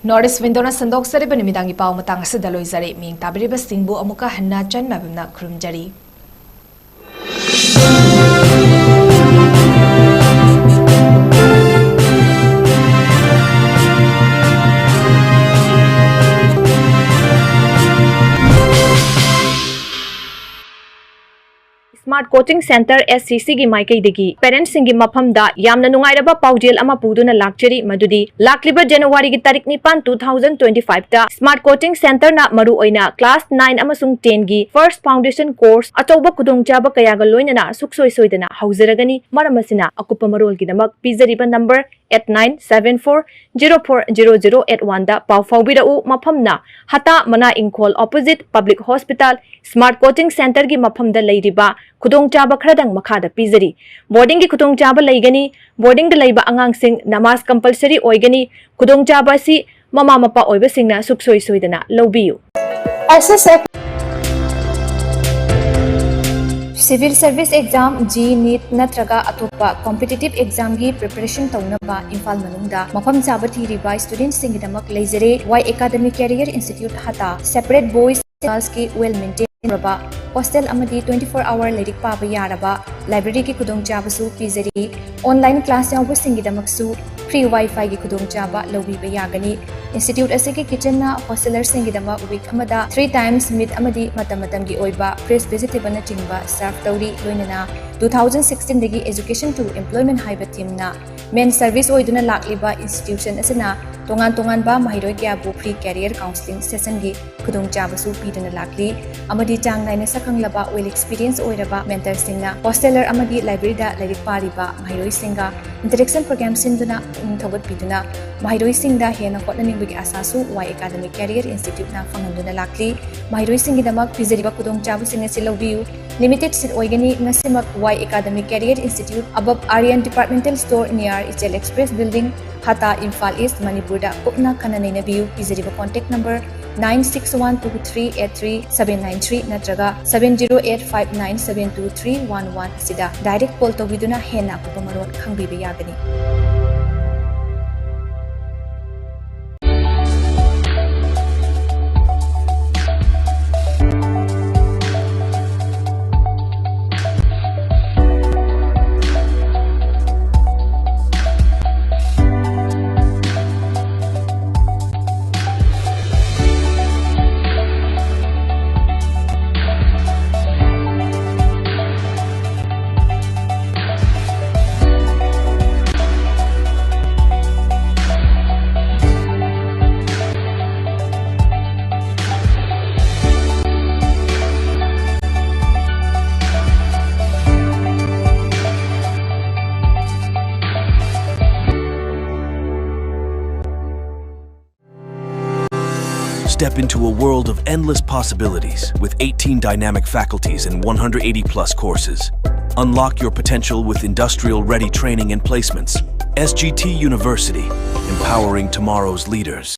North East Window-ꯅ ꯁꯟꯗꯣꯛꯆꯔꯤꯕ ꯅꯨꯃꯤꯗꯥꯡꯒꯤ ꯄꯥꯎ ꯃꯇꯥꯡ ꯑꯁꯤꯗ ꯂꯣꯏꯖꯔꯦ꯫ ꯃꯤꯡ ꯇꯥꯕꯤꯔꯤꯕꯁꯤꯡꯕꯨ ꯑꯃꯨꯛꯀ ꯍꯟꯅ ꯆꯟ ꯃꯥꯏꯕꯝꯅ ꯈꯨꯔꯨꯝꯖꯔꯤ꯫ Smart Coaching Center, S C C-ꯒꯤ ꯃꯥꯏꯀꯩꯗꯒꯤ parents-ꯁꯤꯡꯒꯤ ꯃꯐꯝꯗ ꯌꯥꯝꯅ ꯅꯨꯡꯉꯥꯏꯔꯕ ꯄꯥꯎꯖꯦꯜ ꯑꯃ ꯄꯨꯗꯨꯅ ꯂꯥꯛꯆꯔꯤ, ꯃꯗꯨꯗꯤ ꯂꯥꯛꯂꯤꯕ ꯖꯅꯋꯥꯔꯤꯒꯤ ꯇꯥꯔꯤꯛ ꯅꯤꯄꯥꯟ, two thousand twenty-five-ꯇ Smart Coaching Center-ꯅ ꯃꯔꯨꯑꯣꯏꯅ class nine ꯑꯃꯁꯨꯡten-ꯒꯤ first foundation course ꯑꯆꯧꯕ ꯈꯨꯗꯣꯡꯆꯥꯕ ꯀꯌꯥꯒ ꯂꯣꯏꯅꯅ ꯁꯨꯛꯁꯣꯏ ꯁꯣꯏꯗꯅ ꯍꯧꯖꯔꯒꯅꯤ꯫ ꯃꯔꯝ ꯑꯁꯤꯅ ꯑꯀꯨꯞꯄ ꯃꯔꯣꯜꯒꯤꯗꯃꯛ ꯄꯤꯖꯔꯤꯕ number eight nine seven four zero four zero zero eight one-ꯗ ꯄꯥꯎ ꯐꯥꯎꯕꯤꯔꯛꯎ꯫ ꯃꯐꯝꯅ ꯍꯇꯥ ꯃꯅꯥ ꯏꯪꯈꯣꯜ, opposite Public Hospital, Smart Coaching Center-ꯒꯤ ꯃꯐꯝꯗ ꯂꯩꯔꯤꯕ ꯈꯨꯗꯣꯡꯆꯥꯕ ꯈꯔꯗꯪ ꯃꯈꯥꯗ ꯄꯤꯖꯔꯤ꯫ Boarding-ꯒꯤ ꯈꯨꯗꯣꯡꯆꯥꯕ ꯂꯩꯒꯅꯤ꯫ Boarding-ꯗ ꯂꯩꯕ ꯑꯉꯥꯡꯁꯤꯡ ꯅꯃꯥꯖ compulsory ꯑꯣꯏꯒꯅꯤ꯫ ꯈꯨꯗꯣꯡꯆꯥꯕ ꯑꯁꯤ ꯃꯃꯥ ꯃꯄꯥ ꯑꯣꯏꯕꯁꯤꯡꯅ ꯁꯨꯛꯁꯣꯏ ꯁꯣꯏꯗꯅ ꯂꯧꯕꯤꯌꯨ꯫ S S F Civil Service Exam, JEE, NEET ꯅꯠꯇ꯭ꯔꯒ ꯑꯇꯣꯞꯄ competitive exam-ꯒꯤ preparation ꯇꯧꯅꯕ ꯏꯝꯐꯥꯜ ꯃꯅꯨꯡꯗ ꯃꯐꯝ ꯆꯥꯕ ꯊꯤꯔꯤꯕ student-ꯁꯤꯡꯒꯤꯗꯃꯛ ꯂꯩꯖꯔꯦ꯫ Y Academy Career Institute, ꯍꯇꯥ꯫ Separate boys, girls-ꯀꯤ well maintained ꯑꯣꯏꯔꯕ hostel ꯑꯃꯗꯤ twenty-four hour ꯂꯥꯏꯔꯤꯛ ꯄꯥꯕ ꯌꯥꯔꯕ library-ꯒꯤ ꯈꯨꯗꯣꯡꯆꯥꯕꯁꯨ ꯄꯤꯖꯔꯤ꯫ Online class ꯌꯥꯎꯕꯁꯤꯡꯒꯤꯗꯃꯛꯁꯨ free Wi-Fi-ꯒꯤ ꯈꯨꯗꯣꯡꯆꯥꯕ ꯂꯧꯕꯤꯕ ꯌꯥꯒꯅꯤ꯫ Institute ꯑꯁꯤꯒꯤ kitchen-ꯅ hostelers-ꯁꯤꯡꯒꯤꯗꯃꯛ week ꯑꯃꯗ three times meat ꯑꯃꯗꯤ ꯃꯇꯝ ꯃꯇꯝꯒꯤ ꯑꯣꯏꯕ fresh vegetable-ꯅꯆꯤꯡꯕ serve ꯇꯧꯔꯤ꯫ ꯂꯣꯏꯅꯅ two thousand sixteen-ꯗꯒꯤ education to employment ꯍꯥꯏꯕ theme-ꯅ main service ꯑꯣꯏꯗꯨꯅ ꯂꯥꯛꯂꯤꯕ institution ꯑꯁꯤꯅ ꯇꯣꯉꯥꯟ ꯇꯣꯉꯥꯟꯕ ꯃꯍꯩꯔꯣꯏ ꯀꯌꯥꯕꯨ free career counselling session-ꯒꯤ ꯈꯨꯗꯣꯡꯆꯥꯕꯁꯨ ꯄꯤꯗꯨꯅ ꯂꯥꯛꯂꯤ꯫ ꯑꯃꯗꯤ ꯆꯥꯡ ꯅꯥꯏꯅ ꯁꯛꯈꯪꯂꯕ, well experience ꯑꯣꯏꯔꯕ mentor-ꯁꯤꯡꯅ hosteler ꯑꯃꯗꯤ library-ꯗ ꯂꯥꯏꯔꯤꯛ ꯄꯥꯔꯤꯕ ꯃꯍꯩꯔꯣꯏꯁꯤꯡꯒ interaction program ꯁꯤꯟꯗꯨꯅ ꯄꯨꯛꯅꯤꯡ ꯊꯧꯒꯠꯄꯤꯗꯨꯅ ꯃꯍꯩꯔꯣꯏꯁꯤꯡꯗ ꯍꯦꯟꯅ ꯍꯣꯠꯅꯅꯤꯡꯕꯒꯤ ꯑꯥꯁꯥꯁꯨ Y Academy Career Institute-ꯅ ꯐꯪꯍꯟꯗꯨꯅ ꯂꯥꯛꯂꯤ꯫ ꯃꯍꯩꯔꯣꯏꯁꯤꯡꯒꯤꯗꯃꯛ ꯄꯤꯖꯔꯤꯕ ꯈꯨꯗꯣꯡꯆꯥꯕꯁꯤꯡ ꯑꯁꯤ ꯂꯧꯕꯤꯌꯨ꯫ Limited seat ꯑꯣꯏꯒꯅꯤ꯫ ꯉꯁꯤꯃꯛ Y Academy Career Institute, above Aryan Departmental Store, near Ichel Express Building, ꯍꯇꯥ, ꯏꯝꯐꯥꯜ ꯏꯁ꯭ꯠ, ꯃꯅꯤꯄꯨꯔꯗ ꯀꯨꯞꯅ ꯈꯟꯅ ꯅꯩꯅꯕꯤꯌꯨ꯫ ꯄꯤꯖꯔꯤꯕ contact number nine six one two three eight three seven nine three ꯅꯠꯇ꯭ꯔꯒ seven zero eight five nine seven two three one one ꯑꯁꯤꯗ direct call ꯇꯧꯕꯤꯗꯨꯅ ꯍꯦꯟꯅ ꯑꯀꯨꯞꯄ ꯃꯔꯣꯜ ꯈꯪꯕꯤꯕ ꯌꯥꯒꯅꯤ꯫ Step into a world of endless possibilities with eighteen dynamic faculties and one hundred eighty plus courses. Unlock your potential with industrial ready training and placements. S G T University, empowering tomorrow's leaders.